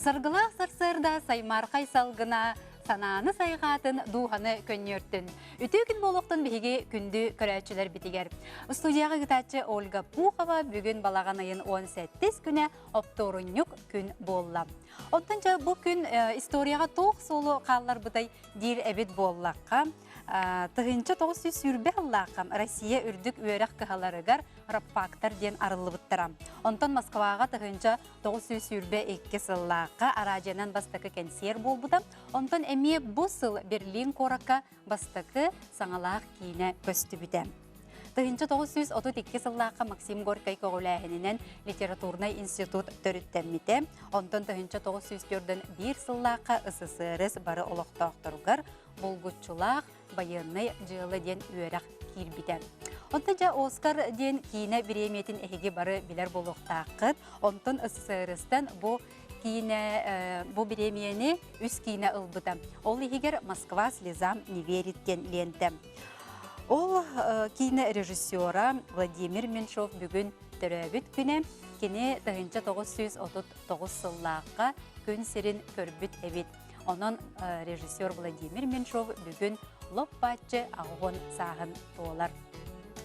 Саргылаах сарсыарда саймаархай салгына санааны сайҕаатын, дууһаны көнньүөртүн. Үтүө күн буолуохтун биһиги күндү көрөөччүлэрбитигэр. Студияҕа ыытааччы Ольга Пухова бүгүн балаҕан ыйын 18 күнэ оптуорунньук күн буолла. Оттон дьэ бу күн историяҕа туох суолу хаалларбытай диир эбит буоллахха, 1920 сыллаахха Россия үрдүк үөрэх кыһаларыгар рабфактар диэн арыллыбыттара. Онтон Москваҕа 1922 сыллаахха араадьыйанан бастакы кэнсиэр буолбута. Онтон эмиэ бу сыл Берлин куоракка бастакы саҥалаах киинэ көстүбүтэ. 1932 сыллаахха Максим Горькай көҕүлээһининэн литературнай институт төрүттэммитэ. Онтон 1941 сыллаахха СССР бары олохтоохторугар булгуччулаах байыаннай дьыала диэн үөрэх киирбитэ. Онтон дьэ Оскар диэн киинэ бириэмийэтин эһиги бары билэр буолуохтааххыт. Онтон СССР-тан бу киинэ бу бириэмийэни үс киинэ ылбыта. Ол иһигэр «Москва слезам не верит» диэн лиэнтэ. Ол киинэ режиссера Владимир Меньшов бүгүн төрөөбүт күнэ. Кини 1939 сыллаахха күн сирин көрбүт эбит. Онон режиссер Владимир Меньшов бүгүн лоп-бааччы аҕыһын сааһын туолар.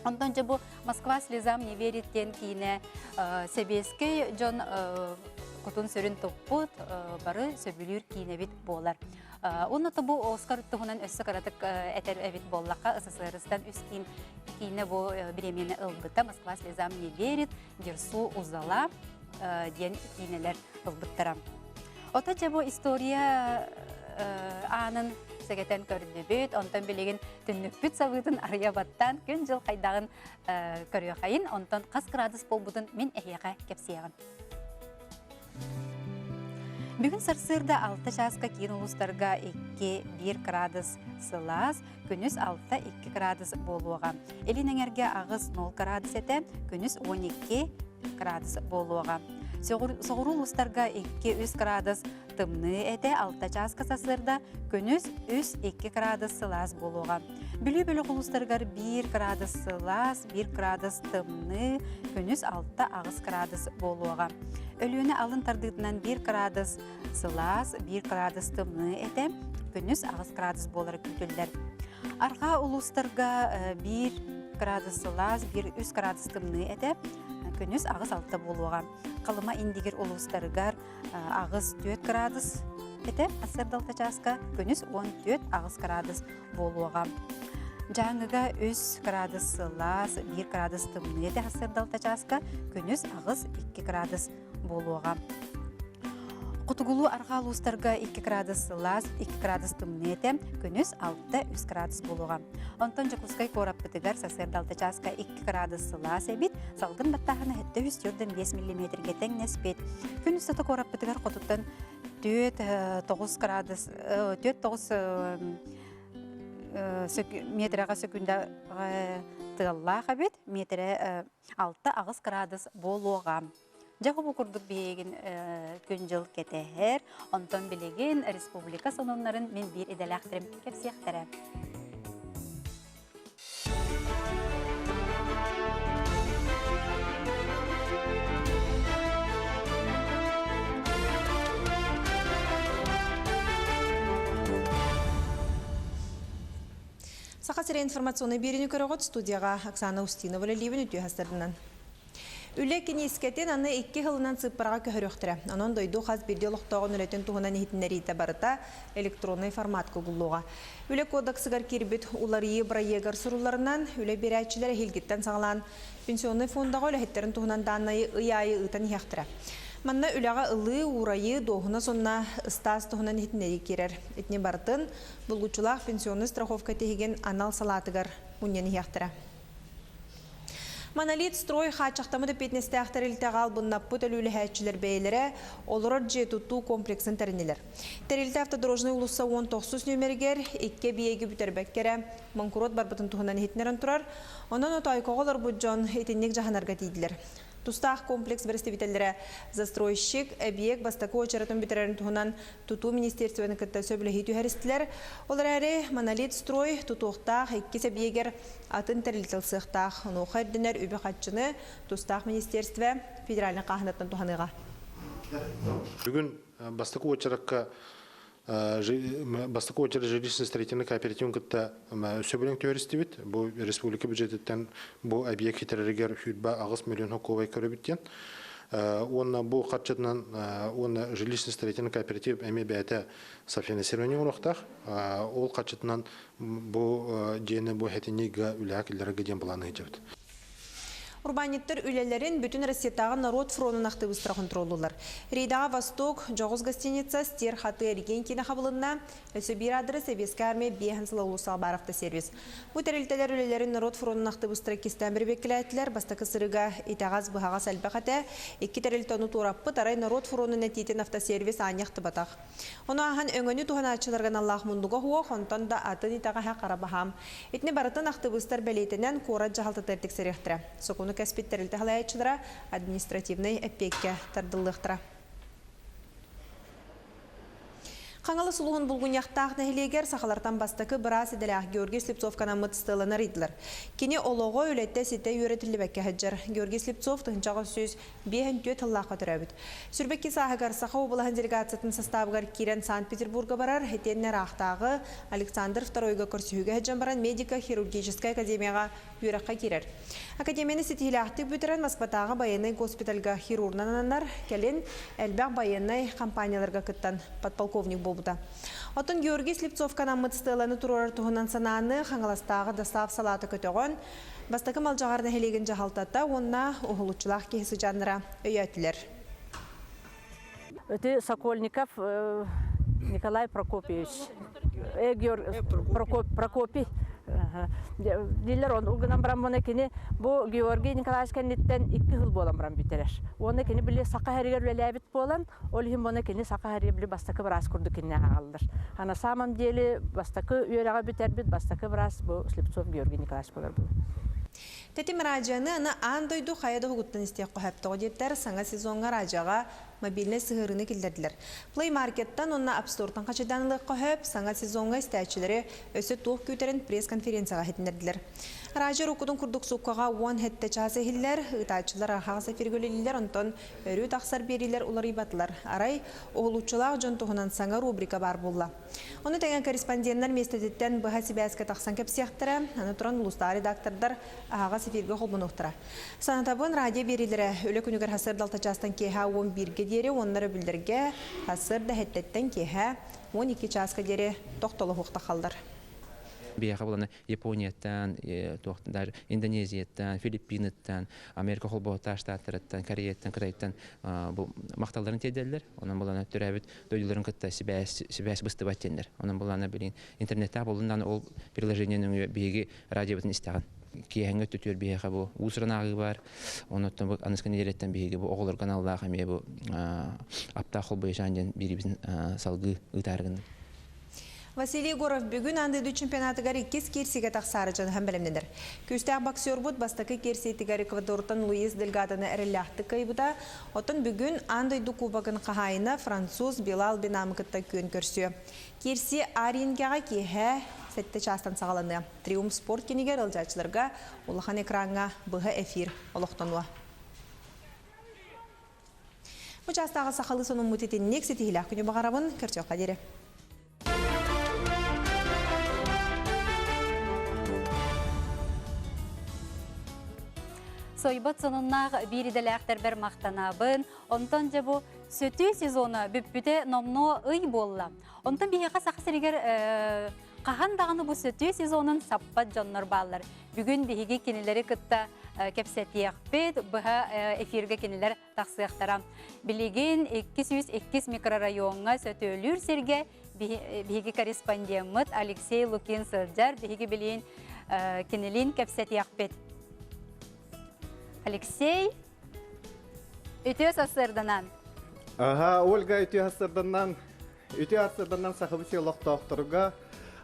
Онтон дьэ бу «Москва слезам не верит» диэн киинэ сэбиэскэй дьон кутун-сүрүн туппут, бары сөбүлүүр киинэбит буолар. Уонна бу Оскар туһунан өссө кыратык этэр эбит буоллахха, СССР-тан үс киин киинэ бу бириэмийэни ылбыта «Москва слезам не верит», «Дерсу узала» диэн киинэлэр ылбыттара. Ото дьэ бу история аанын сэгэтэн көрдүбүт, онтон билигин түннүкпүт сабыытын арыйа баттаан күн-дьыл хайдаҕын көрүөхайын, онтон хас градус буолбутун мин эһиэхэ кэпсиэҕим. Бүгүн сарсыарда 6 чааска киин улуустарга 2-1 градус сылаас, күнүс 6-2 градус буолуоҕа. Илин эҥэргэ 8-0 градус этэ, күнүс 12 градус буолуоҕа. Соҕуруу улуустарга 2-3 градус тымныы этэ, 6 чааска сарсыарда күнүс 3-2 градус сылаас буолуоҕа. Бүлүү бөлөх улуустарыгар 1 градус сылаас, 1 градус тымныы, күнүс 6-8 градус буолуоҕа. Өлүөнэ алын тардыытынан 1 градус сылаас, 1 градус тымныы этэ, күнүс 8 градус буолара күүтүллэр. Арҕаа улуустарга 1 градус сылаас, 1-3 градус тымныы этэ, күнүс 8-6 буолуоҕа. Халыма Индигир улуустарыгар 8-4 градус этэ, сарсыарда 6 чааска, күнүс 14-8 градус буолуоҕа. Дьааҥыга 3 градус сылаас, 1 градус тымныы этэ сарсыарда 6 чааска, күнүс 8-2 градус буолуоҕа. Хотугулуу арҕаа улуустарга 2 градус сылаас, 2 градус тымныы этэ, күнүс 6-3 градус буолуоҕа. Онтон Дьокуускай куораппытыгар сарсыарда 6 чааска 2 градус сылаас эбит, салгын баттааһына 745 миллиметргэ тэҥнэспит. Күн устата куораппытыгар хотуттан 4-9 градус 4-9 метрэҕэ сөкүүндэ тыаллаах эбит, метрэ 6-8 градус буолуоҕа. Дьэ, бу курдук биһигин күн-дьыл кэтэһэр. Онтон билигин республика сонуннарын мин биир идэлээхтэрим кэпсиэхтэрэ. Саха сирэ информационнай биэриини көрөҕүт студияҕа Оксана Устинова үлэлиибин үтүө хастарынан. Үлэ киниискэтин аны икки сылынан сыыппараҕа көһөрүөхтэрэ. Онон дойду хас биирдии олохтооҕун үлэтин туһунан иһитиннэриитэ барыта электроннай форматка угуллуоҕа. Үлэ кодексыгар киирбит уларыйыы бырайыагар сурулларынан, үлэ биэрээччилэр эһиилгиттэн саҕалаан пенсионнай фондаҕа үлэһиттэрин туһунан дааннайы ый аайы ыытан иһиэхтэрэ. Манна үлэҕэ ылыы, уурайыы, дуоһунас уонна ыстаас туһунан иһитиннэрии киирэр. Итини барытын булгуччулаах пенсионнай страховка тиһигин анал салаатыгар мунньан иһиэхтэрэ. Монолит строй хааччахтаммыт эппиэтинэстээх тэрилтэҕэ албыннаппыт өлүүлэһээччилэр бэйэлэрэ олорор дьиэ тутуу комплексын тэриннилэр. Тэрилтэ Автодорожнай уулусса 19 нүөмэригэр икки эбийиэги бүтэрбэккэ эрэ моҥкуруот барбытын туһунан иһитиннэрэн турар. Онон отоойкоҕо олорбут дьон итинник дьаһанарга тиийдилэр. Тустаах комплекс бэрэстэбиитэллэрэ застройщик эбийиэк бастакы уочаратын бүтэрэрин туһунан Тутуу министерствоны кытта сөбүлэһии түһэристилэр. Ол эрээри Монолит строй тутуохтаах иккис эбийиэгэр атын тэрилтэ ылсыахтаах. Онуоха ирдэнэр үбү-харчыны тустаах министерство федеральнай хааһынаттан туһаныаҕа. Бүгүн Бастакы уочаракка бастакы уочарат жилищно-строительный кооперативын кытта сөбүлэҥ түһэристибит. Бу республика бюджетиттэн бу объект хитэрэригэр 28 миллион хокуобай көрөбүт диэн. Уонна бу харчытынан уонна жилищно-строительный кооператив эмиэ бэйэтэ софинансирование оҥоруохтаах. Ол харчытынан бу дьиэни бу хэтинньигэ үлэҕэ киллэрэргэ диэн былаан ыйдьабыт. Урбаанньыттар үлэлэрин бүтүн Россиятааҕы норуот фронун актыбыыстара хонтуруоллууллар. Рейдаҕа Восток, дьоҕус гостиница, Стер хаты эргиэн киинэ хабылынна. Өссө биир аадырыс Сэбиэскэй армия биэһин сыла улуус Албар автосервис. Бу тэрилтэлэр үлэлэрин норуот фронун актыбыыстара иккистээн бэрэбиэркэлээтилэр. Бастакы сырыыга итэҕэс-быһаҕас элбэх этэ. Икки тэрилтэ ону туораппыт, арай норуот фронун этиитин автосервис аанньа ахтыбатах. Ону ааһан өҥөнү туһанааччыларга аналлаах муннуга суох, онтон да атын итэҕэһэ хара баһаам. Итини барытын актыбыыстар бэлиэтэнэн куорат дьаһалтатыгар тиксэриэхтэрэ. Сокуону кэспит тэрилтэ салайааччылара административнай эппиэккэ тардыллыахтара. Хаҥалас улууһун Булгунньахтаах нэһилиэгэр сахалартан бастакы быраас идэлээх Георгий Слепцов анаммыт стеланы арыйдылар. Кини олоҕо үлэтэ ситэ үөрэтиллибэккэ сылдьар. Георгий Слепцов 1954 сыллаахха төрөөбүт. Сүрбэкки сааһыгар Саха уобалаһын делегациятын састаабыгар киирэн Санкт-Петербурга барар, итиэннэ ыраахтааҕы Александр II-га көрсүһүүгэ сылдьан баран медико-хирургическай академияҕа үөрэххэ киирэр. Академияны ситиһиилээхтик бүтэрэн Москватааҕы байыаннай госпитальга хирурунан ананар, кэлин элбэх байыаннай компанияларга кыттан подполковник буолбута. Оттон Георгий Слепцовка анаммыт стеланы туруорар туһунан санааны Хаҥаластааҕы ДОСААФ салаата көтөҕөн, Бастакы Малдьаҕар нэһилиэгин дьаһалтата уонна уһулуччулаах киһи сыдьааннара өйөөтүлэр. Ити Сокольников Николай Прокопьевич, Прокопий дииллэр он гынан баран муна кини бу Георгий Николаевич кэнниттэн икки сыл буолан баран бүтэрэр. Уонна кини били саха һэригэр үлэлээбит буолан, ол иһин муна кини саха һэригэр били бастакы быраас курдук кинини ааҕаллар. А на самом деле бастакы үөрэҕи бүтэрбит бастакы быраас бу Слепцов Георгий Николаевич буолар буолар. Тэтим радионы аны аан дойду хайа да уһугуттан истиэх сөптөҕө диэттэр саҥа сезоҥҥа радиоҕа мобильнай сыһыарыыны киллэрдилэр. Play Market-тан уонна App Store-тан хачайдаан ылыахха сөп, саҥа сезоҥҥа истээччилэри өссө туох күүтэрин пресс-конференцияҕа иһитиннэрдилэр. Радио уруккутун курдук сууккаҕа 17 чаас иһиллэр, ыытааччылар аһаҕас эфиргэ үлэлииллэр, онтон өрүү тахсар биэриилэр уларыйбатылар. Арай, уһулуччулаах дьон туһунан саҥа рубрика баар буолла. Ону тэҥэ корреспонденнар миэстэтиттэн быһа сибээскэ тахсан кэпсиэхтэрэ, аны туран улуустааҕы редактордар аһаҕас эфиргэ холбонуохтара. Санатабын, радио биэриилэрэ үлэ күнүгэр сарсыарда алта чаастан киэһэ 11-гэ диэри уонна өрөбүллэргэ сарсыарда сэттэтэн киэһэ 12 чааска диэри тохтолоһуохтахаллар. Биһиэхэ буланы Японияттан, даже Индонезияттан, Филиппиныттан, Америка холбоһуктаах штаттарыттан, Кореяттан, Кытайтан бу махталларын тиэрдэллэр. Онон булана төрөөбүт дойдуларын кытта сибээс сибээс быстыбат диэннэр. Онон булана билин интернеттээх буолунан ол приложение нөҥүө биһиги радиобытын истэҕин. Киэһэҥҥи өттүтүгэр биһиэхэ бу уус-уран ааҕыы баар. Онуттан бу аныгы нэдиэлэттэн биһиги бу оҕолорго аналлаах эмиэ бу аптаах холбойучаан диэн биирибитин салгыы ыытаары гынным. Василий Егоров бүгүн аан дойду чемпионатыгар иккис киирсиигэ тахсаары дьаныһан бэлэмнэнэр. Күүстээх боксербут бастакы киирсиитигэр Эквадортан Луис Дельгадоны эрэллээхтик кыайбыта. Оттон бүгүн аан дойду кубогын хаһаайына француз Билал Бинамы кытта күөн көрсүө. Киирсии Арингэҕэ киэһэ сэттэ чаастан саҕаланыа. Триумф спорт кинигэр ыалдьааччыларга улахан экраҥҥа быһа эфир олохтонуо. Бу чаастааҕы сахалыы сонуммут итинник ситиһиилээх күнү баҕарабын. Көрсүөххэ диэри. Сойбот сонуннаах биир идэлээхтэрбэр махтанабын. Онтон дьэ бу сөтүү сезона бүппүтэ номнуо ый буолла. Онтон биһиэхэ Саха сиригэр хаһан даҕаны бу сөтүү сезонун саппат дьоннор бааллар. Бүгүн биһиги кинилэри кытта кэпсэтиэхпит, быһа эфиргэ кинилэр тахсыахтара. Билигин 202 микрорайоҥҥа сөтүөлүүр сиргэ биһиги корреспондеммыт Алексей Лукин сылдьар. Биһиги билигин кинилиин кэпсэтиэхпит. Алексей, үтүө сарсыарданан. Ага, Ольга үтүө сарсыарданан. Үтүө сарсыарданан Сахабыт олохтоохторуга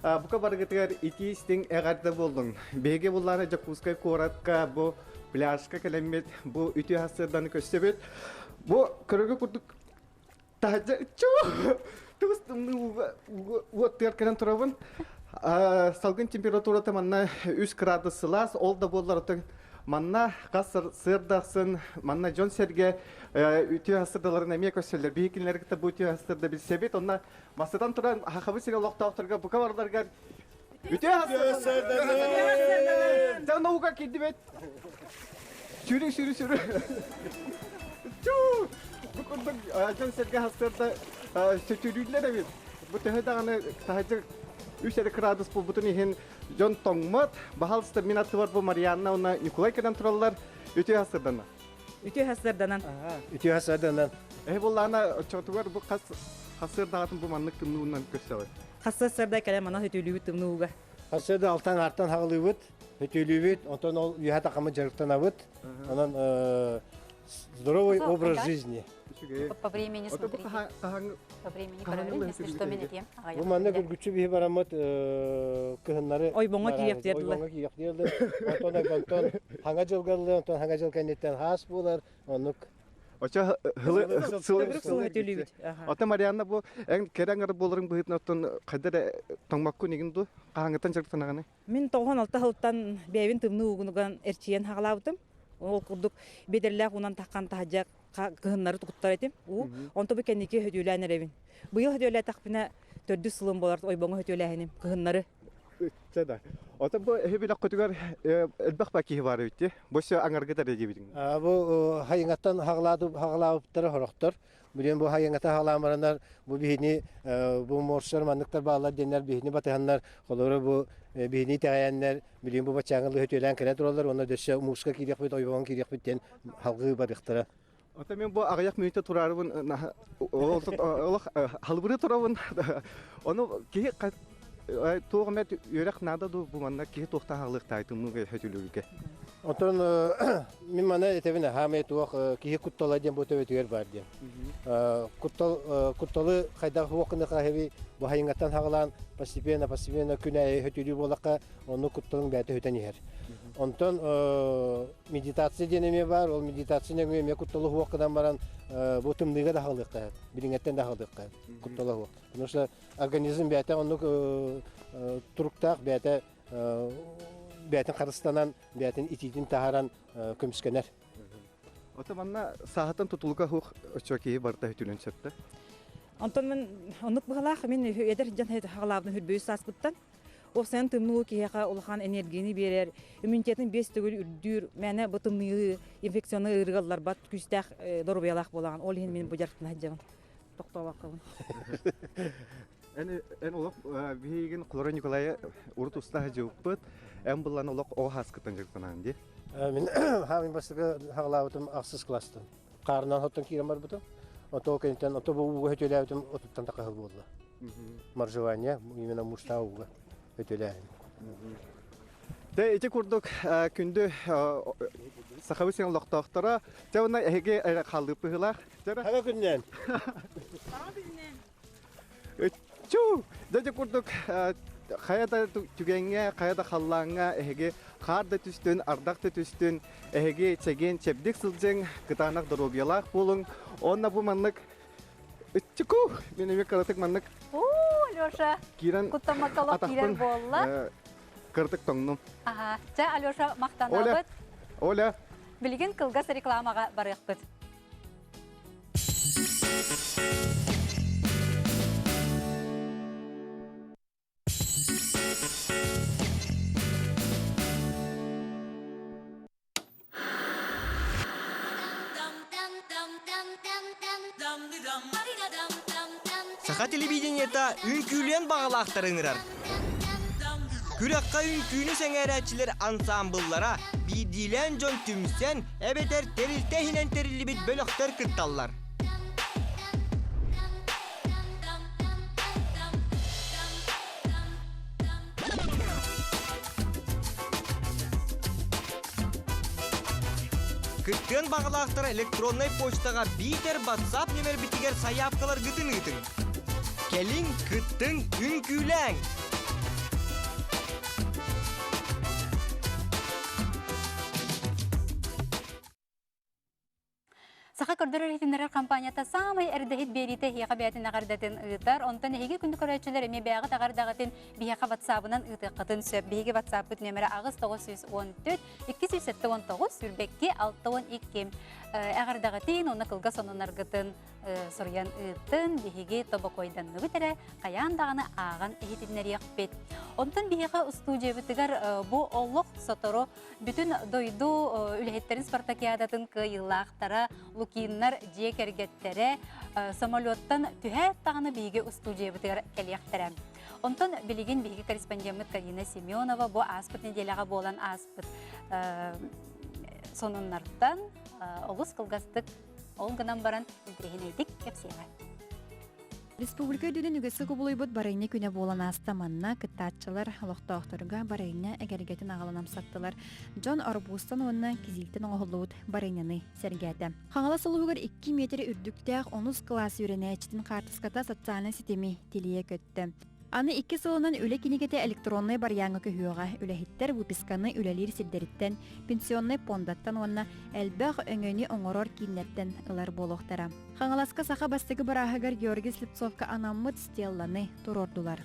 бука барыгытыгар итии истиҥ эҕэрдэ буоллун. Биһиги буллааны Дьокуускай куоратка бу пляжка кэлэммит бу үтүө сарсыарданы көрсөбүт. Бу көрөргө курдук таһырдьа ыччуу тугус тымныы уоттугар кэлэн турабын. Салгын температурата манна 3 градус сылаас, ол да буоллар Манна хас сырдахсын, манна дьон-сэргэ үтүө сырдаларын эмиэ көрсөллөр. Биһи кинилэри кытта бу үтүө сырда билсэбит. Онно бастатан туран Хахабы сири олохтоохторго бука барыларыгар үтүө сырданан! Дьэ, наука киирдибит. Сүрү, сүрү, сүрү. Чуу! Бу курдук дьон-сэргэ хастыарда сөтүрүүллэр эбит. Бу төһө даҕаны таһырдьа үс эрэ кыраадыс буолбутун иһин Дьон тоҥмот, баһаалыста мин аттыбар бу Марианна уонна Ньукулай кэлэн тураллар. Үтүө хастырданна. Үтүө хастырданан. Үтүө хастырданан. Эһи буллаана оччотугар бу хас хасырдаатын бу маннык тымныунан көрсөҕүт. Хасырда кэлэн манан өтүүлүүбүт тымнууга. Хасырда алтан артан хаҕылыыбыт, өтүүлүүбүт, онтон ол үөһэ тахамы дьарыктанабыт. Онон здоровый образ жизни. По времени смотрите. По времени көрөбүн, если что, мен этием. Бу манна күргүччү биһи бараммыт кыһыннары Ойбоҥҥо киирэх диэдилэр. Ойбоҥҥо киирэх диэдилэр. Онтон ойбонтон хаҥа дьылгаллы, онтон хаҥа дьыл кэнниттэн хаас буолар. Оннук. Очо хылы сыл сыл өтүлүбүт. Ата Марианна бу эн кэрэ аҥар буоларын быһыытынан оттон хайда эрэ тоҥмоккун игин ду хаһааҥҥыттан дьарыктанаҕыный? Мин 96 сылтан бэйэбин тымныы уугунуган эрчийэн хаҕалаабытым. Ол курдук бедерлээх уунан таххан таһырдьа кыһыннары туттар этим. Уу. Онто бу кэнники хөтүөлээн эрэбин. Быйыл хөтүөлээтэхпинэ төрдүс сылым буолар ойбоҥҥо хөтүөлээһиним кыһыннары. Ычча да. Ото бу эһи билэххитигэр элбэх ба киһи бар эбит Бу все аҥаргыт эрэ диэбитиҥ. Бу хайыҥаттан хаҕалаабыттара хорохтор. Билигин бу хайыҥата хаҕалаан бараннар бу биһини бу морсор манныктар бааллар диэннэр биһини батыһаннар холобура бу биһини итэҕэйэннэр билигин бу баччааҥҥа лыһы түөлээн кэлэ тураллар уонна дөссө мууска киириэхпит ойбоҕон киириэхпит диэн халгыы барыахтара. Ото мен бу аҕыйах мүнүүтэ тураарыбын олох халбыры турабын. Ону киһи туох эмэ үөрэх наада дуу бу манна киһи туохтан хаалыахтаай тымныыга хөтүлүгүгэ. Онтон мин мана этэбин хаамай туох киһи куттала диэн бу төбөтүгэр баар диэн. Куттал кутталы хайдах хуох гыныха бу хайыҥаттан хаҕалаан постепенно постепенно күн аайы хөтүлүү буоллахха онну кутталыҥ бэйэтэ хөтөн иһэр. Онтон медитация диэн эмиэ баар, ол медитация нөҥүө эмиэ кутталы суох гынан баран бу тымныыга да хаалыахха, билиҥҥэттэн да хаалыахха куттала суох. Потому что организм бэйэтэ оннук туруктаах, бэйэтэ бэйэтин харыстанан, бэйэтин итиитин таһааран көмүскэнэр. Ото манна сааһытан тутулуга суох оччо киһи барыта үтүлүн сөптө. Онтон мен оннук быһалаах мин эдэр дьон хаҕалаабын хүрбөйү сааспыттан Ол сайын тымныы киһиэхэ улахан энергияны биэрэр, иммунитетын биэс төгүл үрдүүр, мээнэ бу тымныы инфекционнай ыарыыга ылларбат күүстээх доруобуйалаах буолаҕын. Ол иһин мин бу дьарыктана сылдьабын. Тохтообоккобун. Эн эн олох биһигин Хлора Николая урут уста сылдьыбыппыт. Эн буллан олох оҕо хаскыттан дьарыктанаҕын дии. Мин хаамын бастакы хаҕалаабытым ахсыс класстан. Хаарынан хоттон киирэн барбытым. Ото кэнниттэн ото бу ууга хөтүөлээбитим отуттан тахаһыл буолла. Моржевание, именно муустаах ууга өтөлөөһүн. Дэ ити курдук күндү Сахабыт сирин олохтоохторо, дьэ уонна эһиги хааллыып быһыылаах. Хаҥа күннээн. Хаҥа күннээн. Чу! Дьэ ити курдук хайа да түгэҥҥэ, хайа да халлааҥҥа эһиги хаар да түстүн, ардах да түстүн, эһиги чэгиэн чэбдик сылдьыҥ, кытаанах доруобуйалаах буолуҥ. Уонна бу маннык Ыччыку! Мин эмиэ кыратык маннык Оо, Алеша, киирэн куттаммакка киирэр буолла. Кыратык тоҥнум. Аха. Чэ, Алеша, махтанабыт. Оля! Билигин кылгас рекламаҕа барыахпыт. Саха телевидениета үҥкүүлүөн баҕалаахтары ыҥырар. Күрэххэ үҥкүүнү сэҥээрээччилэр ансаамбыллара, биирдиилээн дьон түмсэн эбэтэр тэрилтэ иһинэн тэриллибит бөлөхтөр кытталлар. Кыттыан баҕалаахтар электроннай почтаҕа биитэр WhatsApp нүмербитигэр сайаапкаларгытын ыытыҥ. Кэлиҥ, кыттыҥ, үҥкүүлээҥ! Саха көрдөрөр-иһитиннэрэр компанията саамай эрдэһит биэриитэ эһиэхэ бэйэтин эҕэрдэтин ыытар. Онтон эһиги күндү көрөөччүлэр эмиэ бэйэҕит эҕэрдэҕитин биһиэхэ ватсабынан ыытыаххытын сөп. Биһиги ватсаппыт нүөмэрэ 8 914 279 22 62. Эҕэрдэҕитин уонна кылгас сонуннаргытын суруйан ыыттын. Биһиги тобокойданныбыт эрэ хайаан даҕаны ааҕан иһитиннэриэхпит. Онтон биһиэхэ устуудьуйабытыгар бу олох сотору Бүтүн дойду үлэһиттэрин спартакиадатын кыайыылаахтара Лукиннар дьиэ кэргэттэрэ самолеттан түһээт даҕаны биһиги устуудьуйабытыгар кэлиэхтэрэ. Онтон билигин биһиги корреспондеммыт Карина Семенова бу ааспыт нэдиэлэҕэ буолан ааспыт сонуннартан олус кылгастык ол гынан баран интэриэһинэйдик кэпсиэҕэ. Республика үрдүнэн үгэскэ кубулуйбут барыанньа күнэ буолан ааста. Манна кыттааччылар олохтоохторго барыанньа эгэлгэтин аҕалан амсаттылар. Дьон арбузтан уонна кизилтэн оҥоһуллубут барыанньаны сэргээтэ. Хаҥалас улууһугар 2 миэтэрэ үрдүктээх онус кылаас үөрэнээччитин хаартыската социальнай ситими тилийэ көттө. Аны икки сылынан үлэ кинигэтэ электроннай барыйааҥҥа көһүөҕэ. Үлэһиттэр выписканы үлэлиир сирдэриттэн, пенсионнай пуондаттан уонна элбэх өҥөнү оҥорор кииннэртэн ылар буолуохтара. Хаҥаласка саха бастакы бырааһыгар Георгий Слепцовка анаммыт стелланы туруордулар.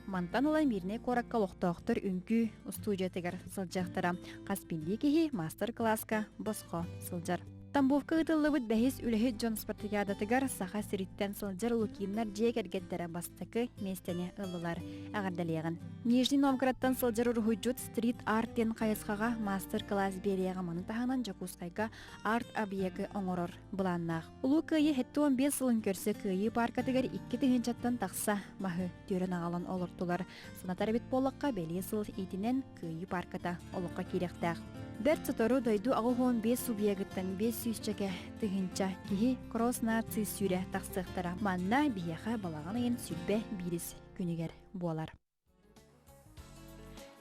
Мантан ыла Мирнэй куоракка олохтоохтор үҥкүү устуудьуйатыгар сылдьыахтара. Хас биирдии киһи маастар-кылааска босхо сылдьар. Тамбовка ыытыллыбыт бэһис үлэһит дьон спартакиадатыгар Саха сириттэн сылдьар Лукиннар дьиэ кэргэттэрэ бастакы миэстэни ыллылар. Эҕэрдэлиэҕин. Нижний Новгородтан сылдьар уруһуйдьут стрит-арт диэн хайысхаҕа маастар-кылаас биэриэҕэ маны таһынан Дьокуускайга арт-объегы оҥорор былааннаах. Улуу Кыайыы 75 сылын көрсө Кыайыы пааркатыгар икки тыһыынчаттан тахса маһы түөрэн аҕалан олортулар. Санатар эбит буоллахха, бэлиэ сыл иитинэн Кыайыы паарката олоххо киириэхтээх. Бэрт сотору дойду 85 субъегыттан 500-чэкэ тыһыынча киһи кросс нации сүүрэ тахсыахтара. Манна биһиэхэ балаҕан ыйын сүүрбэ биирис күнүгэр буолар.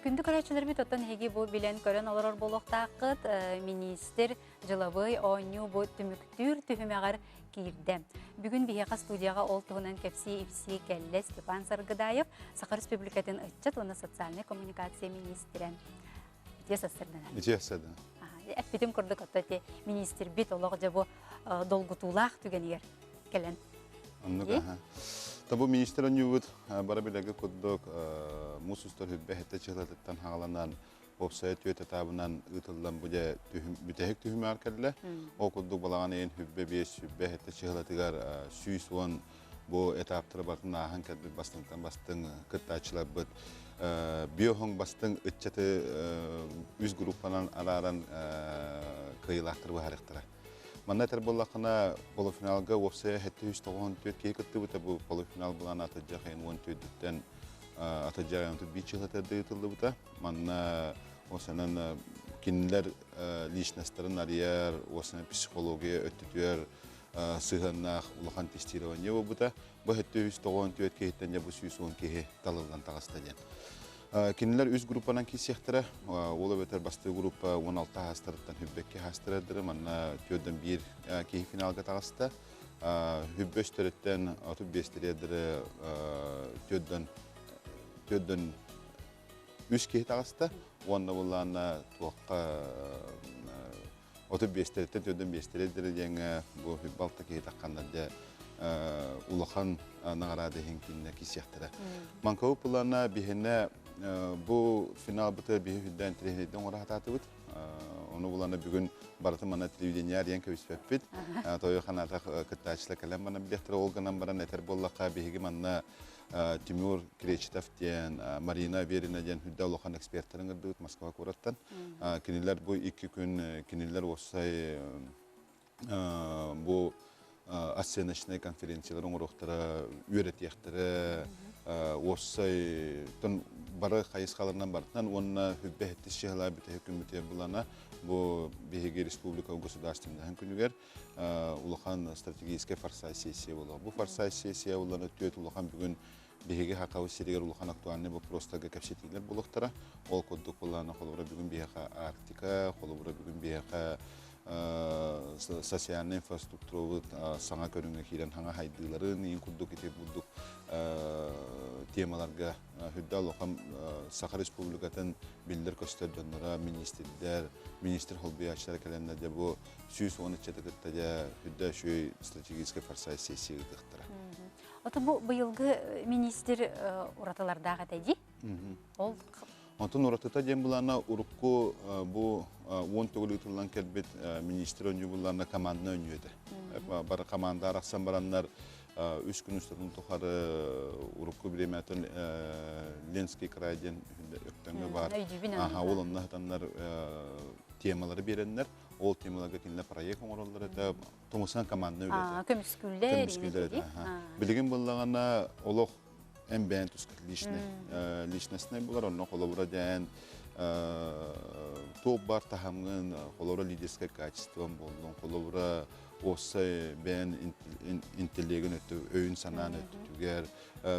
Күндү көрөөччүлэрбит оттон эһиги бу билэн-көрөн олорор буолуохтааххыт. Министр дьылабый оонньуу бу түмүктүүр түһүмэҕэр киирдэ. Бүгүн биһиэхэ студияҕа ол туһунан кэпсии-ипсии кэллэ Степан Саргыдаев, Саха Республикатын ыччат уонна социальнай коммуникация министрэ. Үтүө сарсыарданан. Үтүө сарсыарданан. Эппитим курдук оттон ити министрбит олох дьэ бу долгутуулаах түгэнигэр кэлэн. Оннук аха. Та бу министр онньуубут бары билэргэ курдук муус устар хүббэ хэттэ чыһылатыттан хааланан уопсайа түөт этабынан ыытыллан бу дьэ бүтэһик түһүмэҕэр кэллэ. Ол курдук балаҕан ыйын хүббэ биэс сүббэ хэттэ чыһылатыгар 110 бу этаптары барытын ааһан кэлбит бастыҥтан бастыҥ кыттааччыларбыт биоһоҥ бастыҥ ыччаты үс группанан арааран кыайыылаахтары быһаарыахтара. Манна этэр буоллаххына, полуфиналга уопсайа 794 киһи кыттыбыта. Бу полуфинал былаана атырдьах ыйын 14-дүттэн атырдьах ыйын 31 чыһылатыгар ыытыллыбыта. Манна осанан кинилэр личностарын арыйар, осанан психология өттүтүгэр сыһыаннаах улахан тестирование буолбута. Бу 794 киһиттэн дьэ бу 110 киһи талыллан таҕыста диэн. Кинилэр үс группанан киирсиэхтэрэ. Ол эбэтэр бастакы группа 16 хаастарыттан хүббэкки хаастарардары манна түөрдэн биир киһи финалга таҕыста. Хүббэ үстөрүттэн 35-терердери түөрдэн түөрдэн үс киһи таҕыста. Уонна буллаана туохха 35-териттэн төрдөн биэстэриддери диэҥҥэ бу балта киһи тахханнар дьэ улахан наҕараада иһин кинилэр киирсиэхтэрэ. Манкабы пылана биһинэ бу финалбыты биһи үрдээн тириһинэйдэн оҥоро хатаатыбыт. Ону булана бүгүн барытын мана телевидение арыйан кэбиспэппит. Тойо ханаатах кыттааччылар кэлэн баран билиэхтэрэ. Ол гынан баран этэр буоллахха биһиги манна Тимур Кречетов диэн, Марина Аверина диэн үрдэ улахан эксперттэрин ыҥырдыбыт Москва куораттан. Кинилэр бу икки күн кинилэр уопсай бу оценочнай конференциялар оҥоруохтара, үөрэтиэхтэрэ, уопсай бары хайысхаларынан барытынан уонна хүббэ хэттис чыһылаа бүтэһик күммүтүгэр булана бу биһиги республика государственноһын күнүгэр улахан стратегическай форсайт сессия буолуо. Бу форсайт сессия булана түөт улахан бүгүн биһиги Хакабыт сиригэр улахан актуальный вопростарга кэпсэтиилэр буолуохтара. Ол курдук булана холобура бүгүн биһиэхэ Арктика, холобура бүгүн биһиэхэ социальный инфраструктурабыт саҥа көрүҥҥэ киирэн хаҥа хайдыыларын иин курдук ити курдук темаларга хүрдэ улахан Саха Республикатын биллэр көстөр дьонноро, министрдэр, министр холбуйааччылар кэлэннэр дьэ бу 110 ыччаты кытта дьэ хүрдэ үчүгэй стратегическай форсайт сессия ыытыахтара. Ото бу быйылгы министр уратылардаах этэ дии. Ол Онтон уратыта диэн былаана урукку бу 10 төгүл ыытыллан кэлбит министр оонньуу былаана командна оонньуу этэ. Бары команда арахсан бараннар үс күн устатын тухары урукку бириэмэтин Ленский край диэн Өктөҥҥө баар. Аха, ол онно сытаннар темалары биэрэннэр, ол темаларга кинилэр проект оҥороллор этэ, тумусан командна үлэтэ. Көмүскүүллэр. Көмүскүүллэр этэ. Билигин буллаҕына олох эн бэйэн тускат личный личностный булар онно холобура дьээн туох бар таһамгын холобура лидерское качеством боллун холобура уоссай бэйэн интеллегин өттү өйүн санаан өттүтүгэр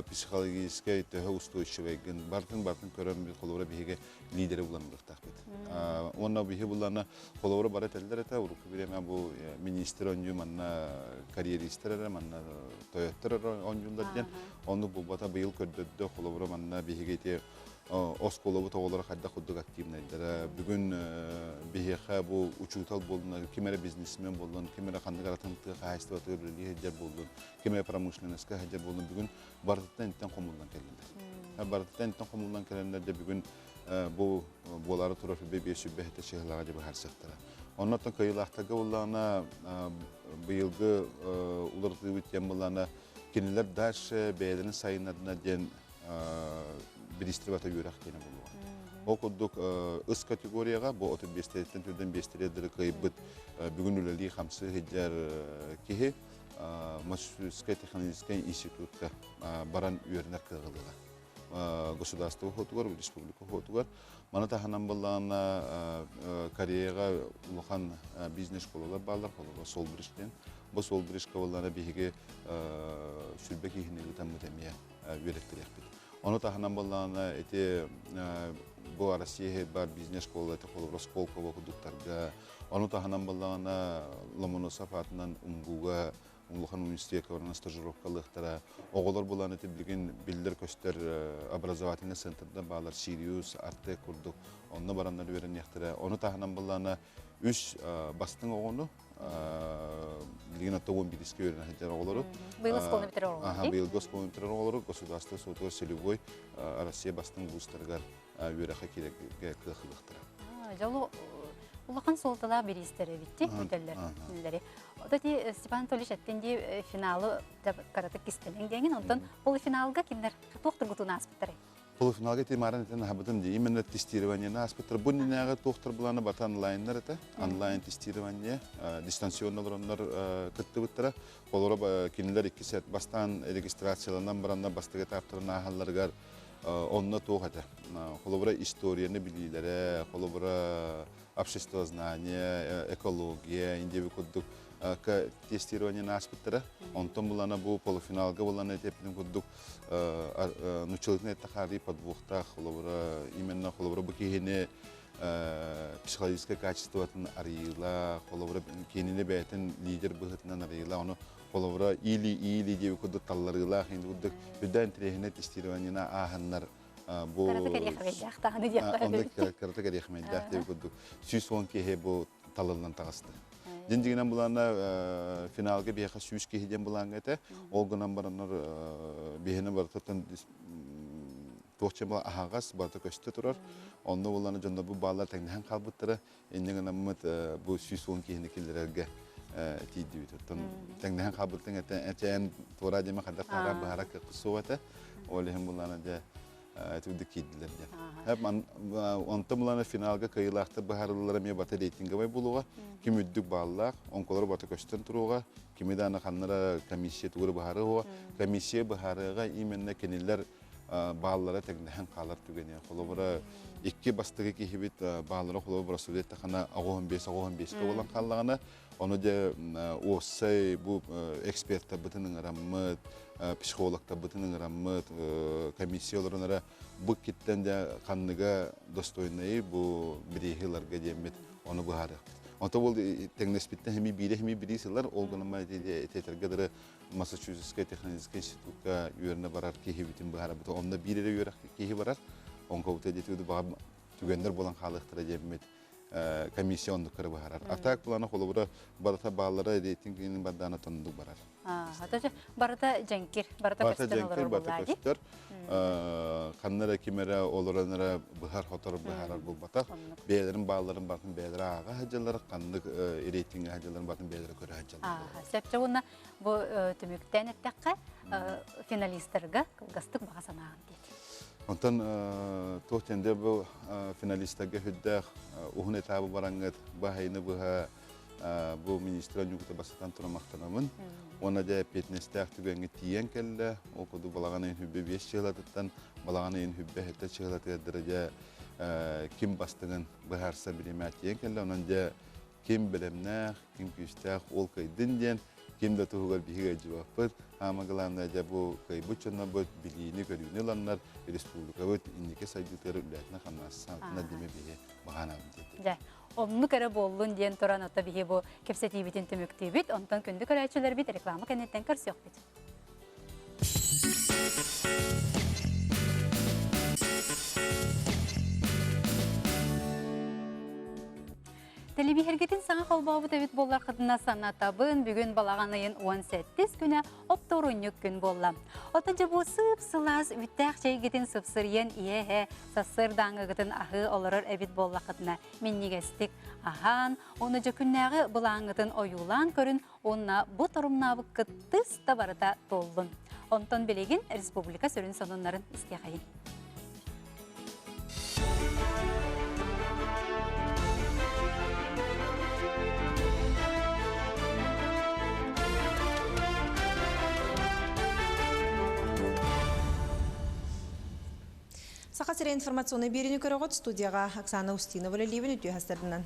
психологическай төһө устойчивайгын бартын бартын көрөн холобура биһиги лидери булан ылыахтаахпыт уонна биһи булана Холобура бары этэллэр этэ, урукку бириэмэ бу министр оонньуу манна карьеристар эрэ, манна тойоттор эрэ оонньууллар диэн. Оннук буолбата быйыл көрдөрдө, холобура манна биһиги ити оскуолабыт оҕолоро хайдах курдук активнайдара. Бүгүн биһиэхэ бу учуутал буоллун, ким эрэ бизнесмен буоллун, ким эрэ ханнык эрэ атын тыа хаһаайыстыбатыгар үлэлии сылдьар буоллун, ким эрэ промышленноска сылдьар буоллун, бүгүн барытыттан интэн хомуллан кэллилэр. Барытыттан интэн хомуллан кэлэннэр дьэ бүгүн бу буолаары турар сүбэ биэс сүбэ этэ чыһылаҕа дьэ быһаарсыахтара. Оннуттан кыайыылаахтарга буллаҕына быйылгы уларытыыбыт диэн буллаҕына кинилэр дальше бэйэлэрин сайыннарына диэн биристрибата үөрэх диэни булуоҕа. Ол курдук ыс категорияҕа бу 35-тэн түрдэн биэстэри кыайбыт бүгүн үлэлии хамсыы сылдьар киһи Массачусетскай технологическай институтка баран үөрэнэр кыаҕылыга. Государство хотугар, республика хотугар. Маны таһынан былаана Кореяҕа улахан бизнес-школалар бааллар, холобура Солбридж диэн. Бу Солбриджка буоллаана биһиги сүрбэ киһини ыытаммыт эмиэ үөрэттэриэхпит. Ону таһынан буоллаана ити бу Россия бар бизнес-школа это холобура Сколково курдуктарга, ону таһынан буоллаана Ломоносов аатынан УМГУга улахан университекка баран стажировкалыахтара. Оҕолор булан ити билигин биллэр-көстөр образовательный центрда баалар Сириус, Артек курдук онно бараннар үөрэниэхтэрэ. Ону таһынан буллаана үс бастыҥ оҕону билигин атта 11-ке үөрэнэ сылдьар оҕолору Быйыл оскуоланы бүтэрэр оҕолору. Быйылгы оскуоланы бүтэрэр оҕолору государство суотугар целевой Россия бастыҥ вузтарыгар үөрэххэ киирэргэ кыах ылыахтара. Дьолу улахан суолталаах бириистэр эбитти бүтэллэр. Ото ти Степан Анатольевич эттин дии финалы каратык кистэлэҥ диэҥин, онтон полуфиналга кинилэр туох тургутууну ааспыттарай? Полуфиналга ти марын этен аһабытым дии. Именно тестированиены ааспыттар. Бу иннинээҕи туохтар былааны бата онлайннар этэ. Онлайн тестирование, дистанционно олороннор кыттыбыттара. Олоро кинилэр икки сет бастаан регистрацияланан бараннар бастакы этаптарын ааһалларыгар онно туох этэ. Холобура историяны билиилэрэ, холобура обществознание, экология, индиэби курдук тестированиены ааспыттара. Онтон булана бу полуфиналга булана этеппитин курдук нуччалытын эттэхаарый подвохтаах холобура именно холобура бу киһини психологическай качествотын арыйыыла, холобура кинини бэйэтин лидер быһыытынан арыйыыла, ону холобура или-или диэби курдук талларыылаах инди курдук үрдэ интэриэһинэй тестированиены ааһаннар бу Кыратык кыратык эриэхмэйдээх диэби курдук 110 киһи бу талыллан таҕыста. Дин дигинэн булаана финалга биһиэхэ 100 киһи диэн булааҥҥа этэ. Ол гынан бараннар биһини барытыттан туох чемала аһаҕас барыта көстө турар. Онно буллана дьоннор бу бааллар тэҥнэһэн хаалбыттара. Инньэ гынаммыт бу 110 киһини киллэрэргэ тиийдибит. Оттон тэҥнэһэн хаалбыттан этээн туора диэме хайдах таһара быһара кыахпыт суох этэ. Ол иһин буллана дьэ этүрдүк киирдилэр диэн. Онтон булана финалга кыайыылаахтар быһаарыллара эмиэ бата рейтинговай буолуоҕа. Ким үрдүк бааллаах, оҥколоро бата көстөн туруоҕа, кими дааны ханнара комиссия тугура быһаарыаҕа. Комиссия быһаарыаҕа именно кинилэр бааллара тэҥнэһэн хаалар түгэнэ. Холобура, икки бастакы киһибит бааллара холобура бырасыылыйа тахана 85-85-ке буолан хааллаҕына, ону дьэ уопсай бу эксперттарбытын ыҥыраммыт, психологтарбытын ыҥыраммыт, комиссия олорон эрэ бу киттэн дьэ ханныга достойнайы бу бирииһи ыларга диэммит ону быһаарыахпыт. Онто ол тэҥнэспиттэн хими биирэ хими бири сылар ол гынан этетэргэ дары Массачусетскай технологическай институкка үөрэнэ барар киһибитин быһаарабыт. Онно биир эрэ үөрэх киһи барар. Онко диэтигит баҕа түгэннэр буолан хаалыахтара диэммит комиссия оннук быһаарар. А так плана холобура барыта бааллара рейтинг бардаана тондук барар. Барыта дьэҥкир, барыта көстөн олорор буоллаа дии. Барыта көстөр. Ханна эрэ ким эрэ олорон эрэ быһар-хотор быһаарар буолбатах. Бэйэлэрин баалларын барытын бэйэлэрэ ааҕа сылдьаллар, ханнык рейтингэ сылдьалларын барытын бэйэлэрэ көрө сылдьаллар. Сөпчө уонна бу түмүктээн эттэххэ, финалистарга кылгастык баҕа санааҕын диэт. Онтон туох диэн бу финалистарга хүддээх уһун этабы бараҥҥыт баһайыны быһа бу министр ньугута бастатан туран махтанабын. Уонна дьэ эппиэтинэстээх түгэҥҥэ тиийэн кэллэ. Ол курдук балаҕан ыйын хүббэ биэс чыһылатыттан балаҕан ыйын хүббэ сэттэ чыһылатыгар дьэ ким бастыҥын быһаарса бириэмэ тиийэн кэллэ. Онон дьэ ким бэлэмнээх, ким күүстээх ол кыайдын диэн ким да туһугар биһиги ыалдьыбаппыт. Хаама главное дьэ бу кыайбыт дьоннорбут билиини-көрүүнү ыланнар республикабыт инники сайдыытыгар үлээтинэ хамнаас диме биһи баҕаанабын диэтим. Дьэ, оннук эрэ буоллун диэн туран ото биһи бу кэпсэтиибитин түмүктүүбүт. Онтон күндү көрөөччүлэрбит реклама кэнниттэн көрсүөхпүт. Тэлэбииһэргитин саҥа холбообут эбит буоллархытына санатабын, бүгүн балаҕан ыйын 18 күнэ оптуорунньук күн буолла. Оттон дьэ бу сып-сылаас үттээх чэйгитин сыпсырыйан иһэ-иһэ сарсыардааҥҥыгытын аһыы олорор эбит буоллаххытына минньигэстик аһаан, уонна дьэ күннээҕи былааҥҥытын ойуулаан көрүн уонна бу торумнаабыккыт тыс да барыта туоллун. Онтон билигин республика сүрүн сонуннарын истиэхэйин. Саха сирэ информационнай биэриини көрөҕүт студияҕа Оксана Устинова үлэлиибин үтүө хастарынан.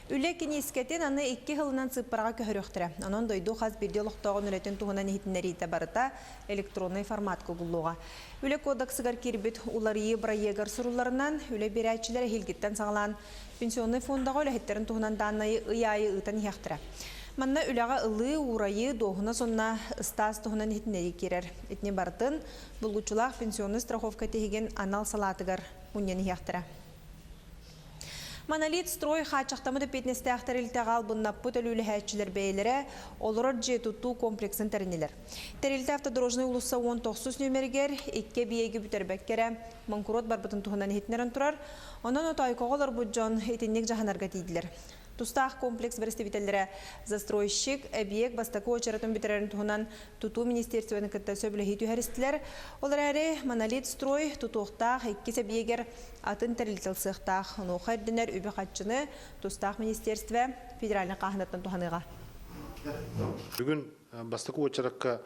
Үлэ киниискэтин аны икки сылынан сыыппараҕа көһөрүөхтэрэ. Онон дойду хас биирдии олохтооҕун үлэтин туһунан иһитиннэриитэ барыта электроннай форматка угуллуоҕа. Үлэ кодексыгар киирбит уларыйыы бырайыагар сурулларынан, үлэ биэрээччилэр эһиилгиттэн саҕалаан пенсионнай фондаҕа үлэһиттэрин туһунан дааннайы ый аайы ыытан иһиэхтэрэ. Манна үлэҕэ ылыы, уурайыы, дуоһунас уонна ыстаас туһунан иһитиннэрии киирэр. Итини барытын булгуччулаах пенсионнай страховка тиһигин анал салаатыгар мунньан иһиэхтэрэ. Монолит строй хааччахтаммыт эппиэтинэстээх тэрилтэҕэ албыннаппыт өлүүлэһээччилэр бэйэлэрэ олорор дьиэ тутуу комплексын тэриннилэр. Тэрилтэ Автодорожнай уулусса 19 нүөмэригэр икки эбийиэги бүтэрбэккэ эрэ моҥкуруот барбытын туһунан иһитиннэрэн турар. Онон отоойкоҕо олорбут дьон итинник дьаһанарга тиийдилэр. Тустаах комплекс бэрэстэбиитэллэрэ застройщик эбийиэк бастакы уочаратын бүтэрэрин туһунан Тутуу министерствоны кытта сөбүлэһии түһэристилэр. Ол эрээри Монолит строй тутуохтаах иккис эбийиэгэр атын тэрилтэ ылсыахтаах. Онуоха ирдэнэр үбү-харчыны тустаах министерство федеральнай хааһынаттан туһаныаҕа. Бүгүн бастакы уочаракка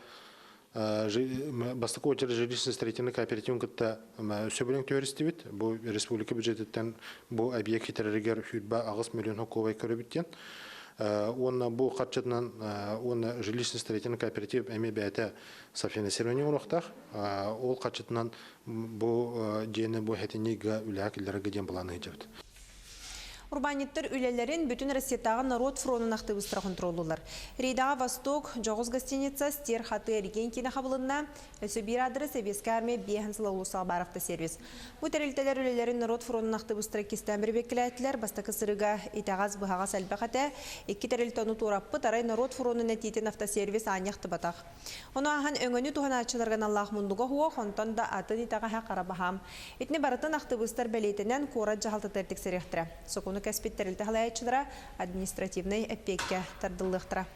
бастакы уочарат жилищно-строительный кооперативын кытта сөбүлэҥ түһэристибит. Бу республика бюджетиттэн бу объект хитэрэригэр 28 миллион холкуобай көрөбүт диэн. Уонна бу харчытынан уонна жилищно-строительный кооператив эмиэ бэйэтэ софинансирование оҥоруохтаах. Ол харчытынан бу дьиэни бу хэтинньигэ үлэҕэ киллэрэргэ диэн былаан ыйдьабыт. Урбаанньыттар үлэлэрин бүтүн Россиятааҕы норуот фронун актыбыыстара хонтуруоллууллар. Рейдаҕа Восток дьоҕус гостиница Стер хаты эргиэн киинэ хабылынна. Өссө биир аадырыс Сэбиэскэй армия биэһин сыла улуустаах баар автосервис. Бу тэрилтэлэр үлэлэрин норуот фронун актыбыыстара иккистээн бэрэбиэркэлээтилэр. Бастакы сырыыга итэҕэс-быһаҕас элбэх этэ. Икки тэрилтэ ону туораппыт, арай норуот фронун этиитин автосервис аанньа ахтыбатах. Ону ааһан өҥөнү туһанааччыларга аналлаах муннуга суох, онтон да атын итэҕэһэ хара баһаам. Итини барытын актыбыыстар бэлиэтэнэн куорат дьаһалтатыгар тиксэриэхтэрэ. Сокуону кэспит тэрилтэ салайааччылара административнай эппиэккэ тардыллыахтара.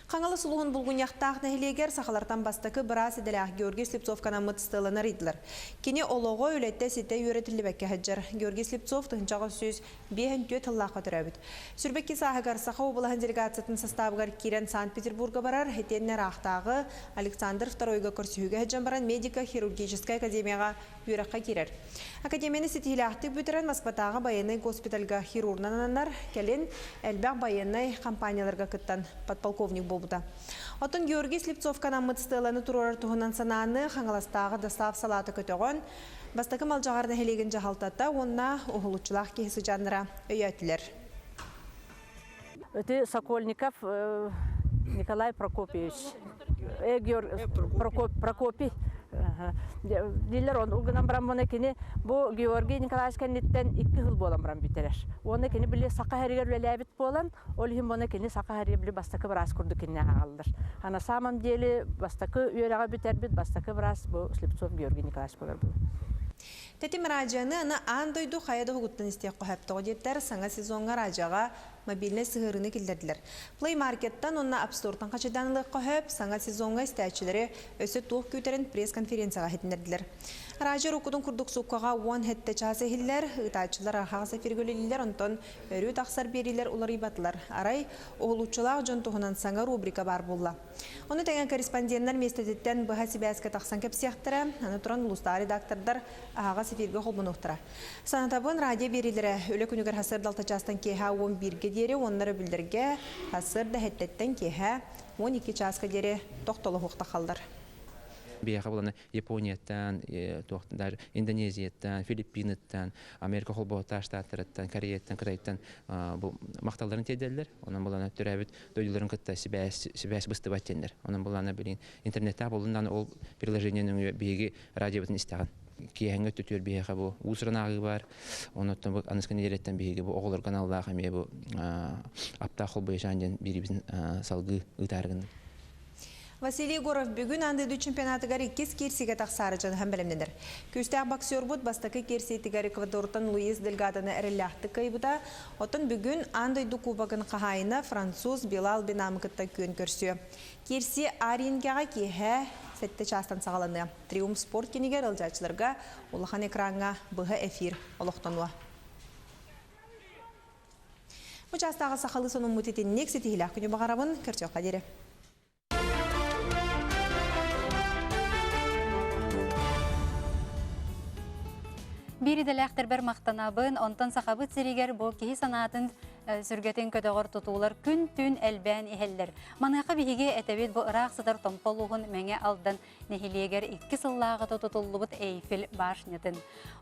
Хаҥалас улууһун Булгунньахтаах нэһилиэгэр сахалартан бастакы быраас идэлээх Георгий Слепцов канаммыт стеланы арыйдылар. Кини олоҕо үлэтэ ситэ үөрэтиллибэккэ сылдьар. Георгий Слепцов 1954 сыллаахха төрөөбүт. Сүрбэкки сааһыгар Саха облаһын делегациятын састаабыгар киирэн Санкт-Петербурга барар, итиэннэ ыраахтааҕы Александр II-га көрсүһүүгэ сылдьан баран медико-хирургическай академияҕа үөрэххэ киирэр. Академияны ситиһиилээхтик бүтэрэн Москватааҕы байыаннай госпитальга хирурунан ананар, кэлин элбэх байыаннай компанияларга кыттан подполковник буолбут. буолбута. Оттон Георгий Слепцовка анаммыт стеланы туруорар туһунан санааны Хаҥаластааҕы ДОСААФ салаата көтөҕөн, Бастакы Малдьаҕар нэһилиэгин дьаһалтата уонна уһулуччулаах киһи сыдьааннара өйөөтүлэр. Ити Сокольников Николай Прокопьевич, Прокопий дииллэр он гынан баран муна кини бу Георгий Николаевич кэнниттэн икки сыл буолан баран бүтэрэр. Уонна кини били саха һэригэр үлэлээбит буолан, ол иһин муна кини саха һэригэр били бастакы быраас курдук кинини ааҕаллар. А на самом деле бастакы үөрэҕи бүтэрбит бастакы быраас бу Слепцов Георгий Николаевич буолар буолар. Тэтим радионы аны аан дойду хайа да уһугуттан истиэх хоһоптоҕо диэттэр саҥа сезоҥҥа радиоҕа мобильнай сыһыарыыны киллэрдилэр. Play Market-тан уонна App Store-тан хачайдаан ылыахха сөп, саҥа сезоҥҥа истээччилэри өссө туох күүтэрин пресс-конференцияҕа иһитиннэрдилэр. Радио уруккутун курдук сууккаҕа 17 чаас иһиллэр, ыытааччылар аһаҕас эфиргэ үлэлииллэр, онтон өрүү тахсар биэриилэр уларыйбатылар. Арай, уһулуччулаах дьон туһунан саҥа рубрика баар буолла. Ону тэҥэ корреспонденнар миэстэтиттэн быһа сибээскэ тахсан кэпсиэхтэрэ, аны туран улуустааҕы редактордар аһаҕас эфиргэ холбонуохтара. Санатабын, радио биэриилэрэ үлэ күнүгэр сарсыарда алта чаастан киэһэ 11-гэ диэри уонна өрөбүллэргэ сарсыарда сэттэтэн киэһэ 12 чааска диэри тохтолоһуохтахаллар. Биһиэхэ буланы Японияттан, даже Индонезияттан, Филиппиныттан, Америка холбоһуктаах штаттарыттан, Кореяттан, Кытайтан бу махталларын тиэрдэллэр. Онон булана төрөөбүт дойдуларын кытта сибээс сибээс быстыбат диэннэр. Онон булана билигин интернеттээх буолунан ол приложение нөҥүө биһиги радиобытын истэҕин. Киэһэҥҥи өттүтүгэр биһиэхэ бу уус-уран ааҕыы баар. Онуттан бу аныгы нэдиэлэттэн биһиги бу оҕолорго аналлаах эмиэ бу аптаах холбоечаан диэн биирибитин салгыы ыытаары гынным. Василий Егоров бүгүн аан дойду чемпионатыгар иккис киирсиигэ тахсаары дьаныһан бэлэмнэнэр. Күүстээх боксербут бастакы киирсиитигэр Эквадортан Луис Дельгадоны эрэллээхтик кыайбыта. Оттон бүгүн аан дойду кубогын хаһаайына француз Билал Бинамы кытта күөн көрсүө. Киирсии Арингэҕэ киэһэ сэттэ чаастан саҕаланыа. Триумф спорт кинигэр ыалдьааччыларга улахан экраҥҥа быһа эфир олохтонуо. Бу чаастааҕы сахалыы сонуммут итинник ситиһиилээх күнү баҕарабын. Көрсүөххэ диэри. Биир идэлээхтэрбэр махтанабын, онтон сахабыт сиригэр бу киһи санаатын сүргэтин көтөҕөр тутуулар күн-түүн элбээн иһэллэр. Маныаха биһиги этэбит бу ыраах сытар Томпо улууһун Мэҥэ Алдан нэһилиэгэр икки сыллааҕыта тутуллубут Эйфель башнятын.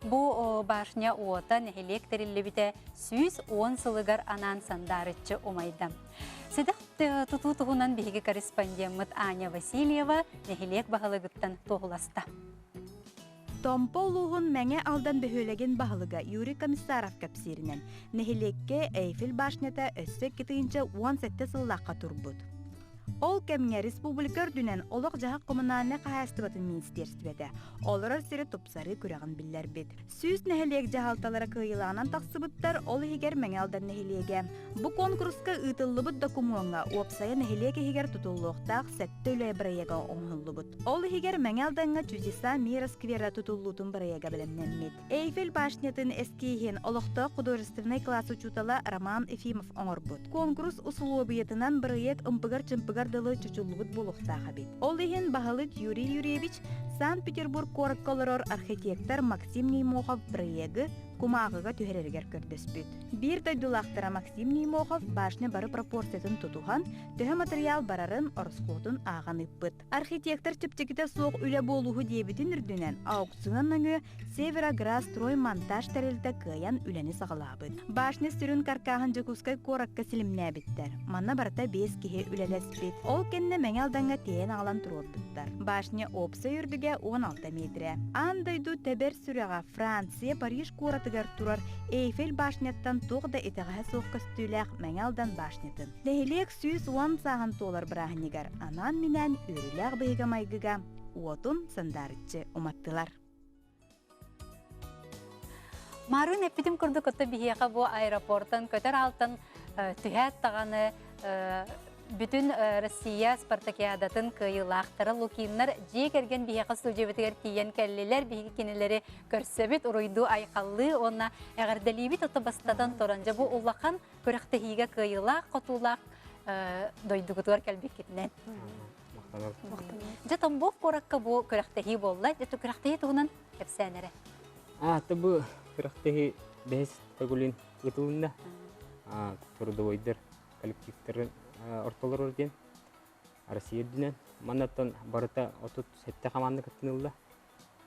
Бу башня уота нэһилиэк тэриллибитэ 110 сылыгар анаан сандаарыччы умайда. Сэдэх тутуу туһунан биһиги корреспондеммыт Аня Васильева нэһилиэк баһылыгыттан туоһуласта. Томпо улууһун Мэҥэ Алдан бөһүөлэгин баһылыга Юрий Комиссаров кэпсииринэн, нэһилиэккэ Эйфель башнята өссө 2017 сыллаахха турбут. Ол кэмҥэ республика үрдүнэн олох-дьаһах коммунальнай хаһаайыстыбатын министиэристибэтэ олорор сири тупсарыы күрэҕин биллэрбит. 100 нэһилиэк дьаһалталара кыайыылаанан тахсыбыттар, ол иһигэр Мэҥэ Алдан нэһилиэгэ. Бу куонкуруска ыытыллыбыт докумуоҥҥа уопсайа нэһилиэк иһигэр тутуллуохтаах сэттэ үлэ бырайыага оҥоһуллубут. Ол иһигэр Мэҥэ Алдаҥҥа Чудеса мира сквера тутуллуутун бырайыага бэлэмнэммит. Эйфель башнятын эскииһин олохтоох художественнай класс учуутала Роман Ефимов оҥорбут. Куонкурус усулуобуйатынан бырайыак ымпыгар-чымпыгар дылы чочуллубут буолуохтаах эбит. Ол иһин баһылык Юрий Юрьевич Санкт-Петербург куоракка олорор архитектор Максим Неймохов бырайыагы кумааҕыга түһэрэригэр көрдөспүт. Биир дойдулаахтара Максим Неймохов башня бары пропорциятын тутуһан, төһө матырыйаал барарын, ороскуотун ааҕан ыыппыт. Архитектор чэпчэкитэ суох үлэ буолууһу диэбитин үрдүнэн, аукцион нөҥүө Североградстроймонтаж тэрилтэ кыайан үлэни саҕалаабыт. Башня сүрүн каркааһын Дьокуускай куоракка силимнээбиттэр. Манна барыта биэс киһи үлэлэспит. Ол кэннэ Мэҥэ Алдаҥҥа тиэйэн аҕалан туруорбуттар. Башня уопсай үрдүгэ 16 миэтирэ. Аан дойду тэбэр сүрэҕэ Франция Париж куоратыгар турар Эйфель башняттан туох да итэҕэһэ суох көстүүлээх Мэҥэ Алдан башнятын. Нэһилиэк 110 сааһын туолар бырааһынньыгар анаан-минээн үөрүүлээх быһыыга-майгыга уотун сандаарыччы уматтылар. Марын эппитим курдук отто биһиэхэ бу аэропортан көтөр аалтан түһээт даҕаны бүтүн Россия спартакиадатын кыайыылаахтара Лукиннар дьиэ кэргэн биһиэхэ студиябытыгар тиийэн кэллилэр. Биһиги кинилэри көрсөбүт, уруйдуу айхаллыы уонна эҕэрдэлиибит ото бастатан туран дьэ бу улахан күрэхтэһиигэ кыайыылаах, хотуулаах дойдугутугар кэлбиккитинэн. Дьэ Тамбов куоракка бу күрэхтэһии буолла. Дьэ күрэхтэһии туһунан кэпсээн эрэ. Аата бу күрэхтэһии бэһис төгүлүн ыытылынна. Трудовойдар коллективтарын ортолорор диэн. Россия үрдүнэн. Маннаттан барыта 37 хамаанда кыттынылла.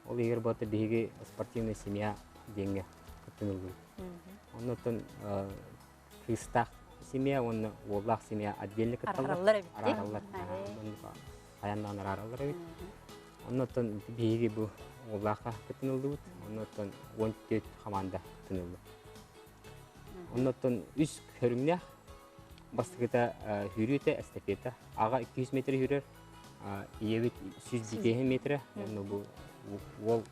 Ол иһигэр барыта биһиги спортивная семья диэҥҥэ кыттыныллыбыт. Оннуттан кыыстаах семья уонна уоллаах семья отдельно кытталлар. Араараллар эбит. Араараллар. Айаннаан араараллар эбит. Оннуттан биһиги бу уоллаахха кыттыныллыбыт. Оннуттан 14 хамаанда кыттынылла. Оннуттан үс көрүҥнээх Бастакыта сүүрүүтэ, эстафета. Аҕа 200 метр сүүрэр, ийэбит 105 метрэ, уонна бу уол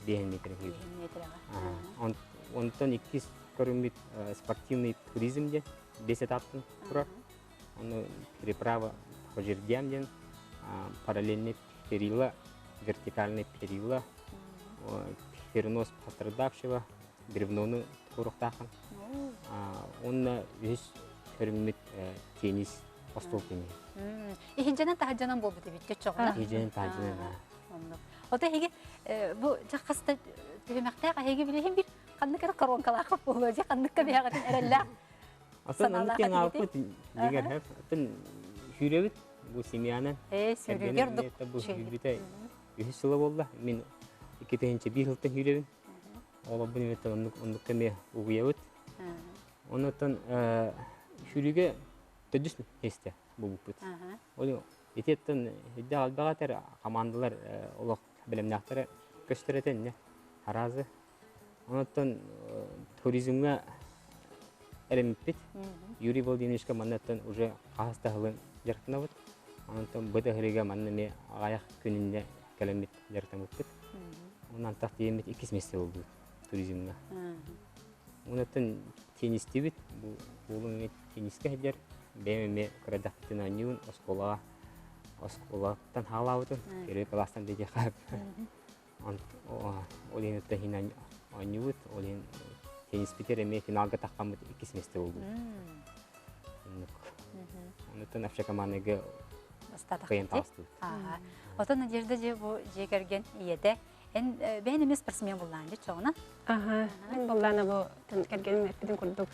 5 метр сүүрэр. Онтон иккис көрүҥмүт спортивный туризм диэн бес этаптан турар. Ону переправа по жердям диэн параллельный перила, вертикальный перила, перенос пострадавшего, бревнону туруохтааххын. Уонна үһүс көрүҥмүт теннис, остуол тенниһэ. Иһинжэнэн таһырдьанан буолбут эбит чочоҕуна. Иһинжэнэн таһырдьанан. Оннук. Ото эһиги бу хаста түһүмэхтээх эһиги билиһин бир ханнык эрэ коронкалаах буолуо дии ханныкка биһэҕитин эрэллээх Атын оннук киэҥ аалпыт дигэр хэп. Атын сүүрэбит бу семьянан. Ээ сүүрүүгэр дук. Бу сүүрбүтэ үһүс сыла буолла. Мин 2001 сылтан сүүрэбин. Олорбун эмиэ оннук оннукка эмиэ угуйабыт. Оннуттан сүүрүүгэ төрдүс миэстэ буолбуппут. Ол итиэттэн үрдээх элбэх этэр командалар олох бэлэмнээхтэрэ көстөр этэ инньэ араазы. Онуттан туризмҥа эрэммиппит. Юрий Владимировичка маннаттан уже хаһыс да сылын дьарыктанабыт. Онтон бу да манна эмиэ аҕайах күнүннэ кэлэммит дьарыктаммыппыт. Онон антах тиийэммит иккис миэстэ буолбут туризмҥа. Онуттан теннистиибит. Бу уолум эмиэ теннискэ сылдьар. Бэйэм эмиэ кыра эрдэхпиттэн оонньуубун. Оскуолаҕа оскуолаттан хаалаабытым. Первый класстан диэххэ. Ол иһин иһин оонньуубут. Ол иһин тенниспитигэр эмиэ финалга таххаммыт иккис миэстэ буолбут. Оннук. Онуттан общекомандныйга кыайан таҕыстыбыт. Отон Надежда дьэ бу дьиэ кэргэн ийэтэ. Эн бэйэн эмиэ спортсмен буллаан дьэ чоҕуна? Аха, мен буллаана бу кэргэним эппитин курдук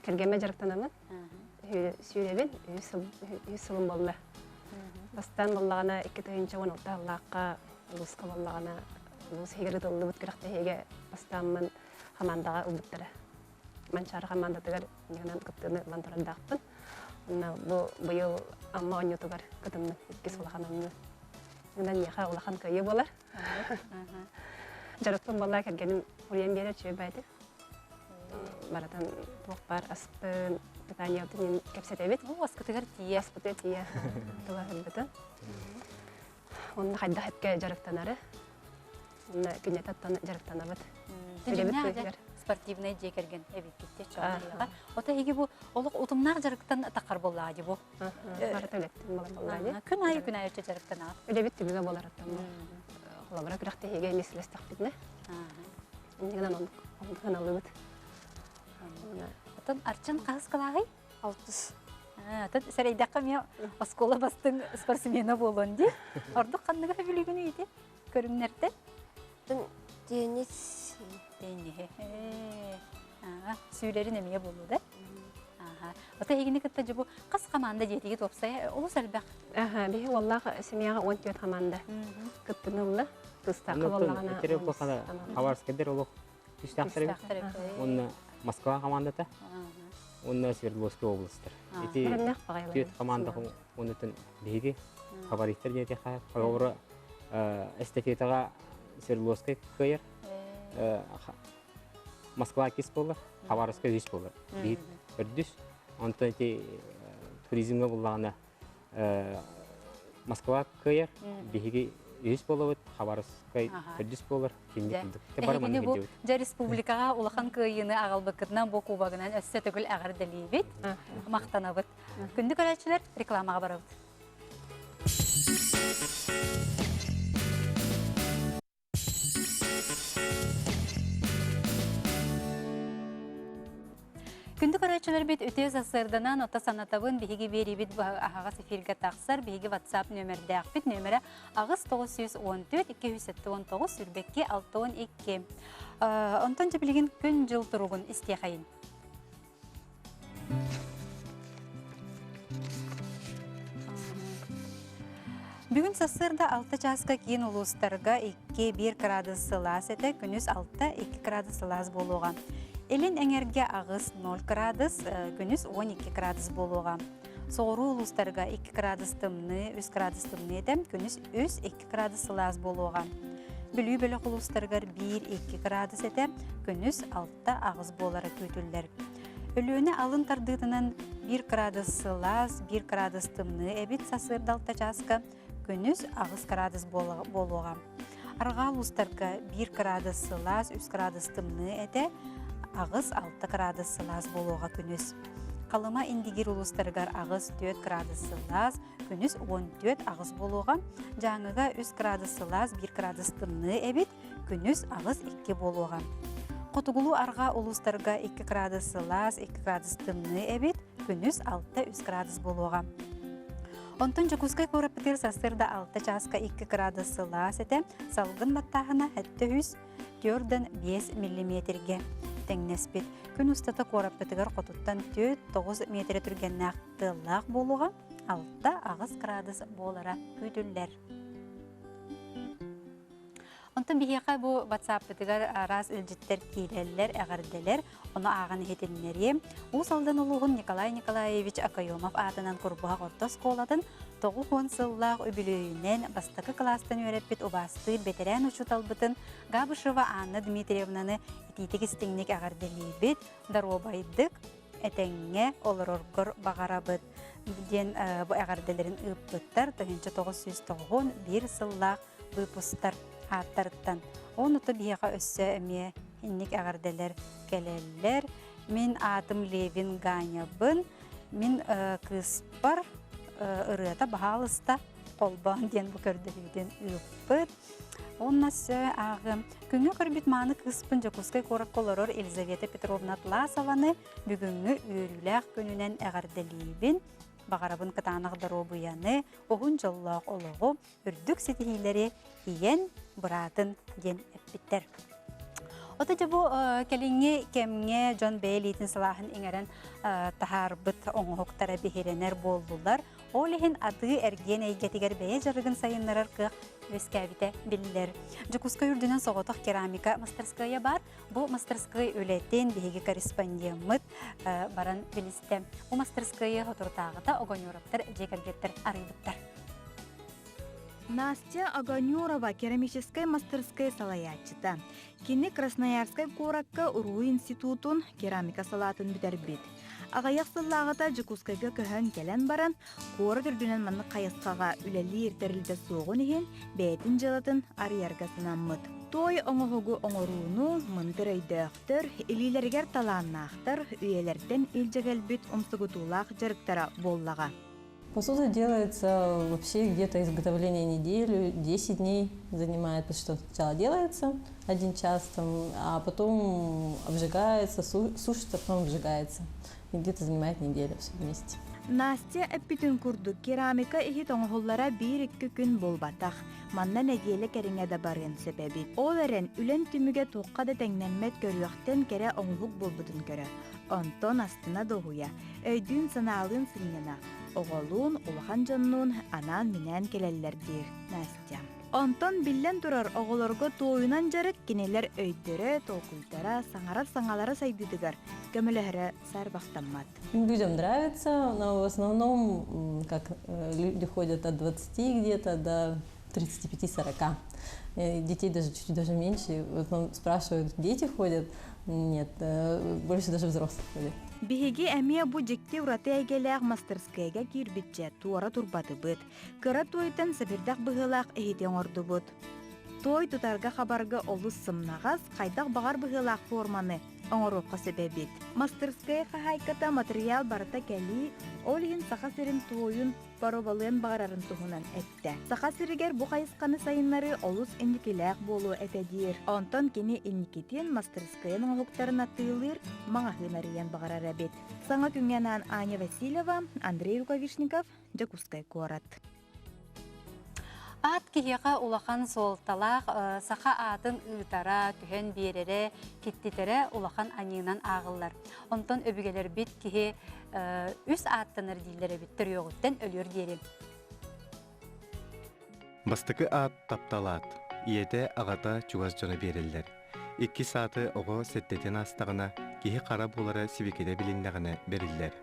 кэргэммэ дьарыктанабын. Сүүрэбин, үс сылым болла. Бастаан боллаҕына 2016 сыллаахха улууска боллаҕына улуус иһигэр ытыллыбыт күрэхтэһиигэ бастааммын хамаандаҕа ылбыттара. Манчаары хамаандатыгар иннигинэн кыттыыны ылан турардаахпын. Онно бу быйыл Амма оонньуутугар кытынным иккис улахан оонньуу. Онон миэхэ улахан кыайыы буолар. Дьарыкпын буолла кэргэним уруйан биэрэр үчүгэй баайдык. Барытын туох баар аспын, питаниябытын мин кэпсэтэбит. Бу аскытыгар тиийэ. Аспытыгар тиийэ тула ылбытын. Онно хайдах эпкэ дьарыктанары Онно күннэтэ дьарыктанабыт. Үлэбит спортивнай дьиэ кэргэн эбиккитте чоҕуйаҕа. Ото эһиги бу олох утумнаах дьарыктан таххар буоллаҕа дии бу. Барыта үлэттэн буолар буоллаҕа дии. Күн аайы күн аайы дьарыктанаҕыт. Үлэбит түбүгэ буолар оттон. Холобура күрэхтэһиигэ эмиэ силэстэхпитинэ. Иннигинэн оннук аналыбыт. Отон Арчын хаһыс кылааһый? Алтыс. Атын сэрэйдэххэ эмиэ оскуола бастыҥ спортсмена буолуон дии. Ордук ханныгы сөбүлүүгүнүй ити? Көрүҥнэртэн? Теннис. Тенниһи. Сүүрэрин эмиэ буолуо да? Ото эһигини кытта дьубу хас команда диэтиги туопсайа олус элбэх. Аха, биһи уоллаах семьяҕа 14 команда кыттыны ылла. Кыстаахха буоллаҕына. Этере бахала Хабаровскайдар олох түстээхтэр эбит. Уонна Москва командата. Уонна Свердловская областар. Ити түөрт команда оннуттан биһиги фавориттар диэтиэххэ холобура эстафетаҕа Свердловскай кыайар Москва иккис буолар Хабаровскай үһүс буолар биир төрдүс онтон ити туризмҥа буллаҕына Москва кыайар биһиги үһүс буолабыт Хабаровскай төрдүс буолар Эһигини бу дьэ республикаҕа улахан кыайыыны аҕалбыккытынан бу кубогынан өссө төгүл эҕэрдэлиибит, махтанабыт. Күндү көрөөччүлэр, рекламаҕа барабыт. Күндү көрөөччүлэрбит үтүө сарсыарданан ото санатабын биһиги биэриибит аһаҕас эфиргэ тахсар биһиги WhatsApp нүөмэрдээхпит нүөмэрэ 8 914 279 22 62 Онтон дьэ билигин күн-дьыл туругун истиэхэйин. Бүгүн сарсыарда 6 чааска киин улуустарга 2-1 кыраадыс сылаас этэ, күнүс 6-2 кыраадыс сылаас буолуоҕа. Илин эҥэргэ 8-0 кыраадыс, күнүс 12 кыраадыс буолуоҕа. Соҕуруу улуустарга 2 кыраадыс тымныы, 3 кыраадыс тымныы этэ, күнүс 3-2 кыраадыс сылаас буолуоҕа. Бүлүү бөлөх улуустарыгар 1-2 кыраадыс этэ, күнүс 6-8 буолара күүтүллэр. Өлүөнэ алын тардыытынан 1 кыраадыс сылаас, 1 кыраадыс тымныы эбит сарсыарда 6 чааска, күнүс 8 кыраадыс буолуоҕа. Арҕаа улуустарга 1 кыраадыс сылаас, 3 кыраадыс тымныы этэ, 8-6 кыраадыс сылаас буолуоҕа күнүс. Халыма Индигир улуустарыгар 8-4 кыраадыс сылаас, күнүс 14-8 буолуоҕа. Дьааҥыга 3 кыраадыс сылаас, 1 кыраадыс тымныы эбит, күнүс 8-2 буолуоҕа. Хотугулуу-арҕаа улуустарга 2 кыраадыс сылаас, 2 кыраадыс тымныы эбит, күнүс 6-3 кыраадыс буолуоҕа. Онтон Дьокуускай куораппытыгар сарсыарда 6 чааска 2 кыраадыс сылаас этэ, салгын баттааһына 700 4 5 миллиметргэ тэҥнэспит. Күн устата куораппытыгар хотуттан 4-9 миэтэрэ түргэннээх тыаллаах буолуоҕа, 6-8 кыраадыс буолара күүтүллэр. Онтон биһиэхэ бу WhatsApp-пытыгар араас илдьиттэр киирэллэр, эҕэрдэлэр, ону ааҕан иһитиннэриэм. Уус Алдан улууһун Николай Николаевич Окоемов аатынан Курбуһах орто оскуолатын 90 сыллаах үбүлүөйүнэн бастакы кылаастан үөрэппит убаастыыр бэтэрээн учууталбытын Габышева Анна Дмитриевнаны итиитик-истиҥник эҕэрдэлиибит, доруобайдык, этэҥҥэ олороргор баҕарабыт диэн бу эҕэрдэлэрин ыыппыттар 1991 сыллаах выпустар ааттарыттан. Онута биһиэхэ өссө эмиэ инник эҕэрдэлэр кэлэллэр. Мин аатым Левин Ганябын. Мин кыыспар ырыата баһаалыста холбоон диэн бу көрдөһүүтүн ыыппыт. Онно өссө ааҕым. Күҥҥэ көрбүт мааны кыыспын Дьокуускай куоракка олорор Елизавета Петровна Атласованы бүгүҥҥү үөрүүлээх күнүнэн эҕэрдэлиибин. Баҕарабын кытаанах доруобуйаны, уһун дьоллоох олоҕу, үрдүк ситиһиилэри ийэн, быраатын диэн эппиттэр. Ото дьэ бу кэлиҥҥи кэмҥэ дьон бэйэ илиитин сылааһын иҥэрэн таһаарбыт оҥоһуктара биһирэнэр буоллулар. Ол иһин атыы-эргиэн эйгэтигэр бэйэ дьарыгын сайыннарар кыах үөскээбитэ биллэр. Дьокуускай үрдүнэн соҕотох керамика мастарскыайа баар. Бу мастарскыай үлэтин биһиги корреспондеммыт баран билистэ. Бу мастарскыайы соторутааҕыта Огонеровтар дьиэ кэргэттэр арыйбыттар. Настя Огонерова керамическай мастарскай салайааччыта. Кини Красноярскай куоракка уруһуй институтун керамика салаатын бүтэрбит. Аҕыйах сыллааҕыта Дьокуускайга көһөн кэлэн баран, куорат үрдүнэн маннык хайысхаҕа үлэлиир тэрилтэ суоҕун иһин бэйэтин дьыалатын арыйарга санаммыт. Туой оҥоһугу оҥорууну мындыр өйдөөхтөр, илиилэригэр талааннаахтар үйэлэртэн илдьэ кэлбит умсугутуулаах дьарыктара буоллаҕа. Посуда делается вообще где-то изготовление неделю, 10 дней занимает, потому что сначала делается один час, там, а потом обжигается, сушится, потом обжигается. И где-то занимает неделю все вместе. Настя эппитин курдук керамика иһит оҥоһуллара биир-икки күн буолбатах. Манна нэдиэлэ кэриҥэ да барыан сөп эбит. Ол эрэн үлэн түмүгэ туохха да тэҥнэммэт көрүөхтэн кэрэ оҥоһук буолбутун көрө. Онтон астына дуоһуйа, өйдүүн-санаалыын сынньана, оҕолуун, улахан дьоннуун анаан-минээн кэлэллэр диир Настя. Онтон биллэн турар оҕолорго туойунан дьарык кинилэр өйдөрө, толкуйдара, саҥарар саҥалара сайдыытыгар көмөлөһөрө саарбахтаммат. Людям нравится, но в основном как люди ходят от 20 где-то до 35-40. Детей даже чуть даже меньше. В основном спрашивают, дети ходят? Нет, больше даже взрослых ходят. Биһиги эмиэ бу дьикти ураты эйгэлээх мастарскыайга киирбиччэ туора турбатыбыт. Кыра туойтан сэбирдэх быһыылаах иһити оҥордубут. Туой тутарга хабарга олус сымнаҕас, хайдах баҕар быһыылаах форманы оҥоруохха сөп эбит. Мастарскай хаһаайката матырыйаал барыта кэлии, ол иһин Саха сирин туойун боруобалыан баҕарарын туһунан эттэ. Саха сиригэр бу хайысханы сайыннарыы олус инникилээх буолуо этэ диир. Онтон кини инникитин мастарыскыайын оҥоһуктарын атыылыыр маҕаһыын арыйан баҕарар эбит. Саҥа күҥҥэ анаан Аня Васильева, Андрей Рукавишников, Дьокуускай куорат. Аат киһиэхэ улахан суолталаах саха аатын ыытара, түһэн биэрэрэ, киттитэрэ улахан аньыынан ааҕыллар. Онтон өбүгэлэрбит киһи үс ааттанар дииллэр эбит төрүөҕүттэн өлүөр диэри. Бастакы аат таптал аат. Ийэтэ, аҕата чугас дьоно биэрэллэр. Иккис ааты оҕо сэттэтин аастаҕына, киһи хара буолара сибикитэ билиннэҕинэ бэриллэр.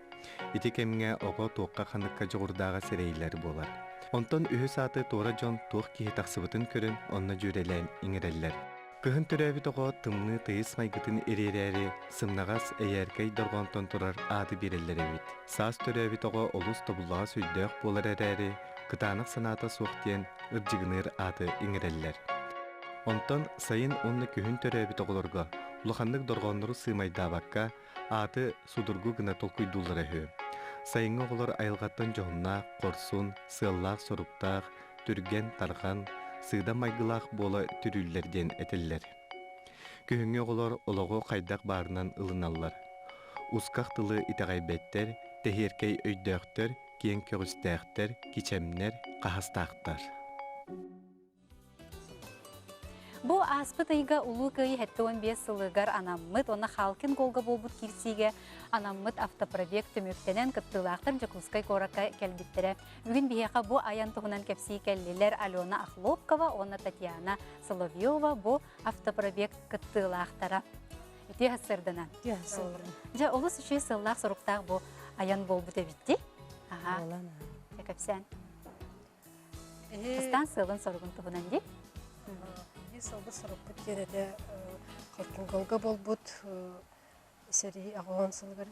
Ити кэмҥэ оҕо туохха-ханыкка дьоҕурдааҕа сэрэйиллэр буолар. Онтон үһүс ааты туора дьон туох киһи тахсыбытын көрөн онно дьүөрэлээн иҥэрэллэр. Кыһын төрөөбүт оҕо тымныы тыйыс майгытын ириэрээри сымнаҕас, эйээркэй дорҕоонтон турар ааты биэрэллэр эбит. Саас төрөөбүт оҕо олус тобуллаҕас өйдөөх буолар эрээри, кытаанах санаата суох диэн ырдьыгыныыр ааты иҥэрэллэр. Онтон сайын уонна күһүн төрөөбүт оҕолорго улаханнык дорҕооннору сыымайдаабакка, ааты судургу гына толкуйдууллара үһү. Сайыҥҥы оҕолор айылҕаттан дьоһуннаах, хорсун, сыаллаах-соруктаах, түргэн-тарҕан, сыыдам майгылаах буола түрүүллэр диэн этиллэр. Күһүҥҥү оҕолор олоҕу хайдах баарынан ылыналлар. Усках тылы итэҕэйбэттэр, тэһиэркэй өйдөөхтөр, киэҥ көҕүстээхтэр, кичэмнэр, хаһастаахтар. Бу ааспыт ыйга Улуу Кыайыы 75 сылыгар анаммыт уонна Халкин Голга буолбут киирсиигэ анаммыт автопробег түмүктэнэн кыттыылаахтар Дьокуускай куоракка кэлбиттэрэ. Бүгүн биһиэхэ бу айан туһунан кэпсии кэллилэр Алена Охлопкова уонна Татьяна Соловьева бу автопробег кыттыылаахтара. Үтүө сырдынан. Дьэ, олус үчүгэй сыллаах-соруктаах бу айан буолбут эбит дии. Аха. Кэпсээн. Бастаан сыалын-соругун туһунан дии. Биһиги сылбыт-сорукпут диэн этэ Халкинголга буолбут сэрии аҕыһын сылыгар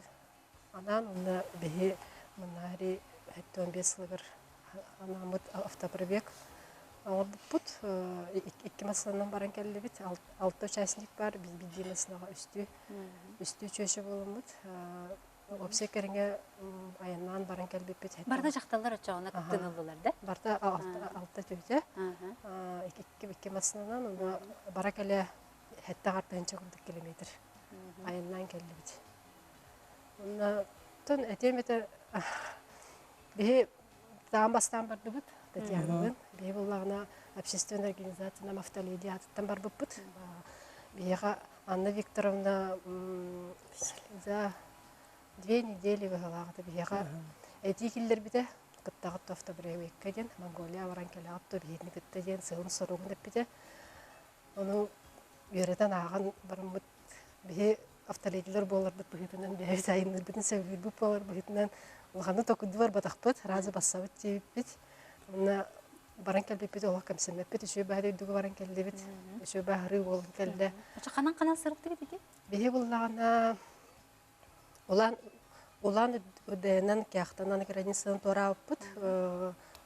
анаан уонна биһи манна 75 сылыгар анааммыт автопробег оҥорбуппут. Икки массыынанан баран кэллибит. Алта участник бар, биирдии массыынаҕа үстүү үстүү чүөчэ буоламмыт. Уопсай кэриҥэ айаннаан баран кэлбиппит. Барда дьахталлар оччоҕуна кыттыыны ыллылар да? Барда алта түүтэ. Икки икки массыынанан уонна бара кэлэ сэттэ тыһыынча курдук километр айаннаан кэллибит. Онно тон этиэм этэ биһи таан бастаан бардыбыт Татьяналыын. Биһи буллаҕына общественная организация нам автоледи аатыттан барбыппыт. Биһиэхэ Анна Викторовна за две недели быһыылааҕыта биһиэхэ этии киллэрбитэ кыттаҕыт автобревекка диэн Монголия баран кэлэҕит то биһиэни кытта диэн сыалын-соругун эппитэ. Ону үөрэтэн ааҕан бараммыт биһи автоледилэр буоларбыт быһыытынан бэйэбит айанныырбытын сөбүлүүрбүт буолар быһыытынан улаханнык токуйду барбатахпыт, сразу бассабыт диэбиппит. Уонна баран кэлбиппит олох кэмсэммэппит, үчүгэй баһа дойдуга баран кэллибит, үчүгэй баһарыы буолан кэллэ. Ханан-ханан сырыттыгыт ити? Биһи буллаҕына Улаан Улаан Удэнэн Кяхтанан границаны туораабыппыт.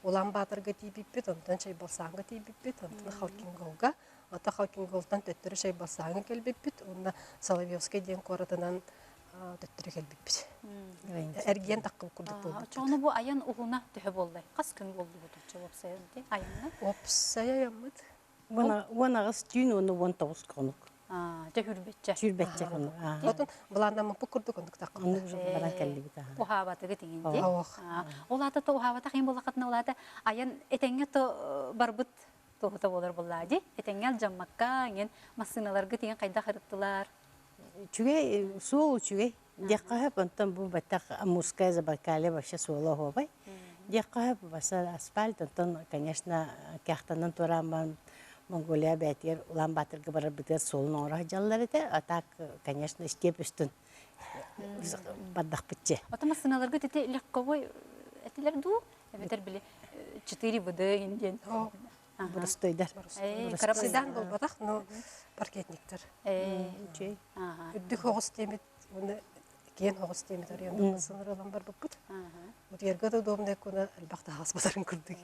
Улаан Баатырга тиийбиппит, онтон Чайбалсааҥҥа тиийбиппит, онтон Халкинголга. Ата Халкинголтан төттөрү Чайбалсааҥҥа кэлбиппит уонна Соловьевскай диэн куоратынан төттөрү кэлбиппит. Эргийэн таххыбыт курдук буолбут. Оччоҕуна бу айан уһуна төһө буоллай? Хас күн буоллубут оччо уопсайа айанна? Уопсайа айаммыт Уон аҕыс түүн уонна 19 хонук. Дьэ хүрбэччэ. Сүүрбэччэ хонук. Отон былааннаммыппыт курдук оннук таххыбыт. Оннук уже баран кэллибит. Уһаабатыгыт иҥин дии. Ол аата то уһаабатах иҥин буоллаххытына ол аата айан этэҥҥэ то барбыт туоһута буолар буоллаа дии. Этэҥҥэ алдьаммакка иҥин массыыналаргыт иҥин хайдах ырыттылар? Үчүгэй, суол үчүгэй. Диэххэ сөп, онтон бу баттах Амурская Забайкалье вообще суола оһуобай. Диэххэ сөп, баса асфальт, онтон, конечно, кяхтанан туораан Монголия бээтигэр Улаан-Баатырга барарбытыгар суолун оҥоро сылдьаллар этэ. А так, конечно, истиэп үстүн бардахпытчы. Ото массыыналаргыт ити легковой этилэр дуу? Эбэтэр били 4 ВД диэн. Боростуойдар. Седан буолбатах, но паркетниктар. Үрдүк оҕус диэмит уонна киэн оҕус диэмит арыйан массыыналар барбыппыт. Утуйарга да удобнай куна элбэх таһаас батарын курдук.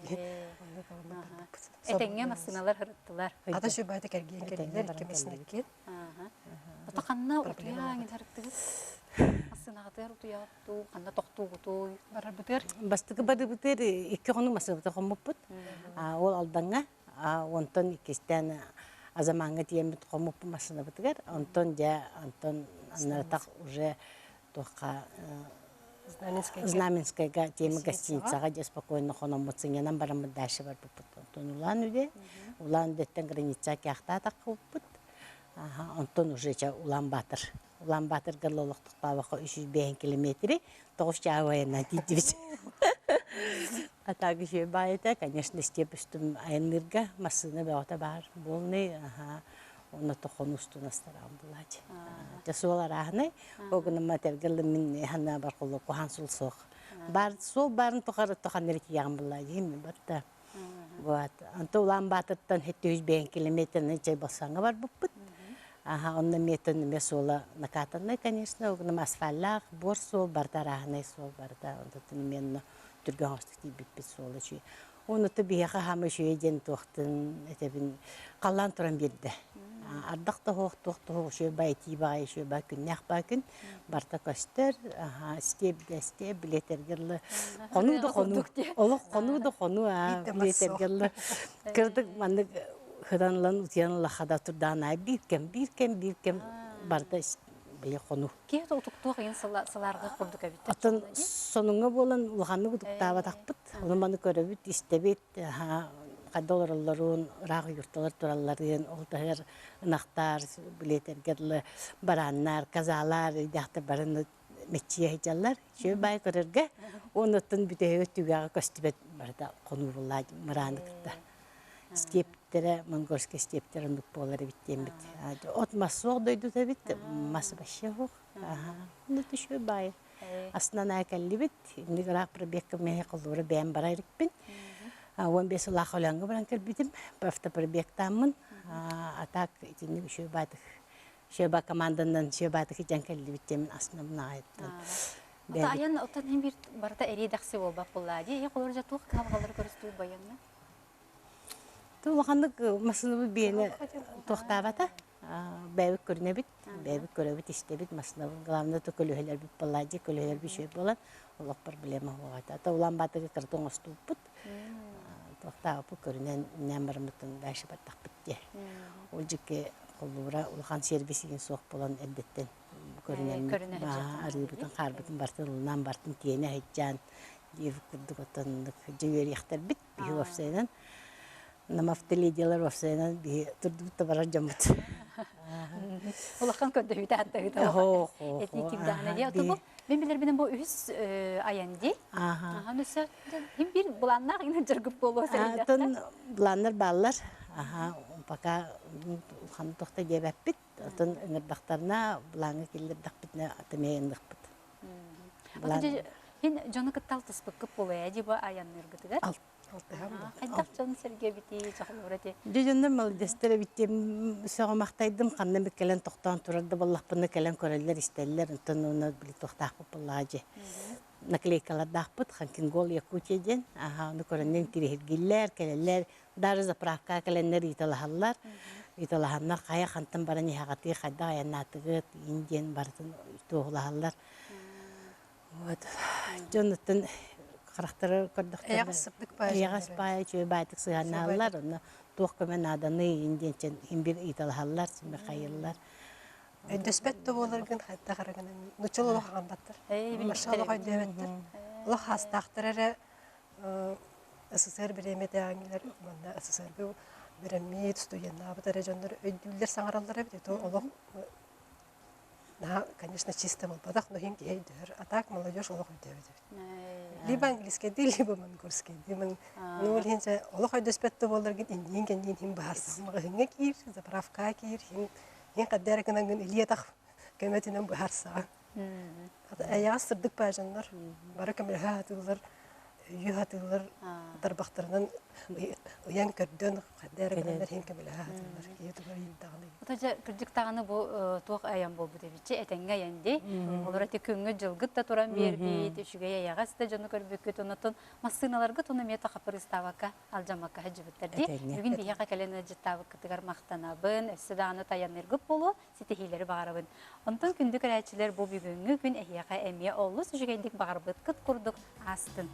Этэҥҥэ массыыналар ырыттылар. Ата сүбайда кэргиэн кэллилэр икки массыына иккиэн. Ото ханна утуйаан ырыттыгыт? Массыынаҕытыгар утуйаҕыт ханна тохтуугутуй? Барарбытыгар Бастакы барыбытыгар икки хонук массыынабыта хоммуппут. Ол Алдаҥҥа, онтон иккистээн Азамаҥҥа тиийэммит хоммуппут массыынабытыгар. Онтон дьэ, онтон аннарытах уже туохха Знаменскайга тиэмэ гостиницаҕа дьэ спокойно хономмут сынньанан бараммыт дальше барбыппыт. Онтон Улан-Удэ, Улан-Удэттэн граница кээхтаатахпыт. Онтон уже чэ Улан-Батор Улаан-Баатырга олохтохтообокко 305 километри тоҕус чааһы айаннаан тиийдибит. А так еще баайыта, конечно, степ үстүм айанныырга массыына бөҕөтө баар буолнай, аха, онно тохон устун астараан булаачы. Дьэ суол арааһынай, ол гынан матергеллы мин ханна бар холло куһаан суол суох. Бар суол баарын тухары тоханнары тиийэҕин буллаа дии барта. Вот. Онто Улаан Баатыртан 705 километрны чай бассаҥҥа барбыппыт. Аха, онно метон эмиэ суола накатанный, конечно, ол гынан асфальлаах, буор суол барыта арааһынай суол барыта. Онтон эмиэ онно түргэн оҥостук тиийбиппит суола үчүгэй. Онута биһиэхэ хаама үчүгэй диэн туохтун этэбин халлаан туран биэрдэ. Ардах да суох, туох да суох үчүгэй баай итии баҕайы үчүгэй баай күннээх баай күн барыта көстөр. Аха, степ да степ, билиэтэргэ дылы хонуу да хонуу, олох хонуу да хонуу аа билиэтэргэ дылы кырдык маннык хыдан ылан утуйан ылахха турдаан аай биир кэм, биир кэм, биир кэм барыта били хонуу. Киһи утуктуох иһин сылаарга курдук эбит. Атын сонуҥҥа буолан улаханнык утуктаабатахпыт. Ону маны көрөбүт, истэбит, хайда олороллорун, ыраах юрталар туралларын, ол таһыгар ынахтар, билиэтэргэ дылы барааннар, казалар, ыйдаахтар барын мэччийэ сылдьаллар. Үчүгэй баай көрөргө. Онуттан бүтэһигэ түгэҕэ көстүбэт барыта хонуу буллаа мырааны кытта. Стептэрэ, монгольскай стептэр оннук буолар эбит диэммит. От мас суох дойдута эбит, мас вообще суох. Онно үчүгэй баайы. Астынан аа кэллибит. Инник ыраах пробегка миэхэ холлуура бэйэм бара иликпин. 15 сыллаах Өлөөҥҥө баран кэлбитим. Автопробегтааммын. А так итинник үчүгэй баатык үчүгэй баа команданан үчүгэй баатык илдьэн кэллибит диэмин астынабын аҕайыттан. Ото айан оттон иһин биир барыта эриэ-дэхси буолбат буоллаа дии. Ийэ холор дьэ туох кыһалҕалары көрүстүбүт байыанна? Улаханнык массыынабыт биэнэ туохтаабата. Бэйэбит көрүнэбит, бэйэбит көрөбүт, истэбит, массыынабыт главное то көлөһөлөрбүт балладьы, көлөһөлөрбүт үчүгэй буолан олох проблема суох этэ. Ата Улаан Баатырга кырата оҥостубуппут. Туохтаабыппыт көрүнэн иннээн бараммытын дальше бардахпыт дии. Ол дьикки холлуура улахан сервис игин суох буолан эрдэттэн көрүнэммит, арыыбытын, хаарбытын бартын ылынан бартын тиэнэ сылдьан диэбит курдук оттон дьэ үөрүйэхтэрбит биһи уопсайынан намавтоледиялар уопсайынан биһи турдубут да барар дьоммут. Улахан көрдөһүүтэ аттаһыыта этии кимдаана дии. Оту бу мен билэрбинэн бу үһүс айан дии. Аха нүсэ хим бир былааннаах инен жыргып болуо Атын планнар бааллар. Аха, пока улахан тохта диэбэппит. Атын ыҥырдахтарына былааҥҥа киллэрдэхпитинэ атымыйыныахпыт. Хин дьону кытта алтыспыккыт буолуо дии бу айанныыргытыгар. Хайдах дьон сэргэбитий, чохолоро ти? Дьэ дьоннор молодецтар эбит сөҕүмахтайдым ханна бит кэлэн тохтоон турар да буоллахпына кэлэн көрөллөр истэллэр онтон уонна били туохтаахпыт буоллаҕа дьэ наклейкалардаахпыт Ханкингол Якутия диэн аха ону көрөннөр интириэһиргииллэр кэлэллэр даже заправкаҕа кэлэннэр ыйыталаһаллар ыйыталаһаннар хайа хантан баран иһэҕитий хайдах айаннаатыгыт иин диэн барытын туоһулаһаллар вот дьонуттан харахтара көрдөхтөрүнэ Эйэҕэс сырдык баай эйэҕэс баай үчүгэй баайтык сыһыаннаһаллар онно туох көмө нааданый иин диэн иһин бир ыйыталаһаллар симэхайыллар Өйдөспөт да буоларгын хайдах эрэ гынан нуччал олох аҕамматтар. Маша олох өйдөөбөттөр. Олох хаастаахтар эрэ СССР бириэмэтээҥилэр манна СССРга үөрэммит, студеннаабыт эрэ дьоннор өйдүүллэр саҥараллар эбит. Это олох наһаа, конечно, чисто буолбатах, но иһин киһи өйдөһөр. А так молодежь олох өйдөөбөт эбит. Либо английскайдыы, либо монгольскайдыы. Ну, ол иһин олох өйдөспөт да буолларгын инниин кэнниин иһин быһаарсаҕын. Маҕаһыыҥҥа киир, заправкаҕа киир, иһин иһин хадда эрэ гынаҥҥын илии-атах көмөтүнэн быһаарсаҕын. Эйэҕэс сырдык баа дьоннор бары көмөлөһө сатыыллар, өйүү сатыыллар, тарбахтарынан ыйан көрдөн ханна эрэ гынаннар иһин көмөлөһө сатыыллар. Киһи тугу ыйытдаҕына. Ото дьэ кырдьык даҕаны бу туох айан буолбут эбитчи этэҥҥэ айан дии. Олор эти күҥҥүт дьылгыт да туран биэрбит, үчүгэй эйэҕэс да дьону көрбүккүт, онотон массыыналаргыт ону эмиэ хапырыыстаабакка алдьаммакка сылдьыбыттар дии. Бүгүн биһиэхэ кэлэн ыалдьыттаабыккытыгар махтанабын, өссө даҕаны тайаныыргыт буолуо, ситиһиилэри баҕарабын. Онтон күндү көрөөччүлэр бу бүгүҥҥү күн эһиэхэ эмиэ олус үчүгэйдик баҕарбыткыт курдук аастын.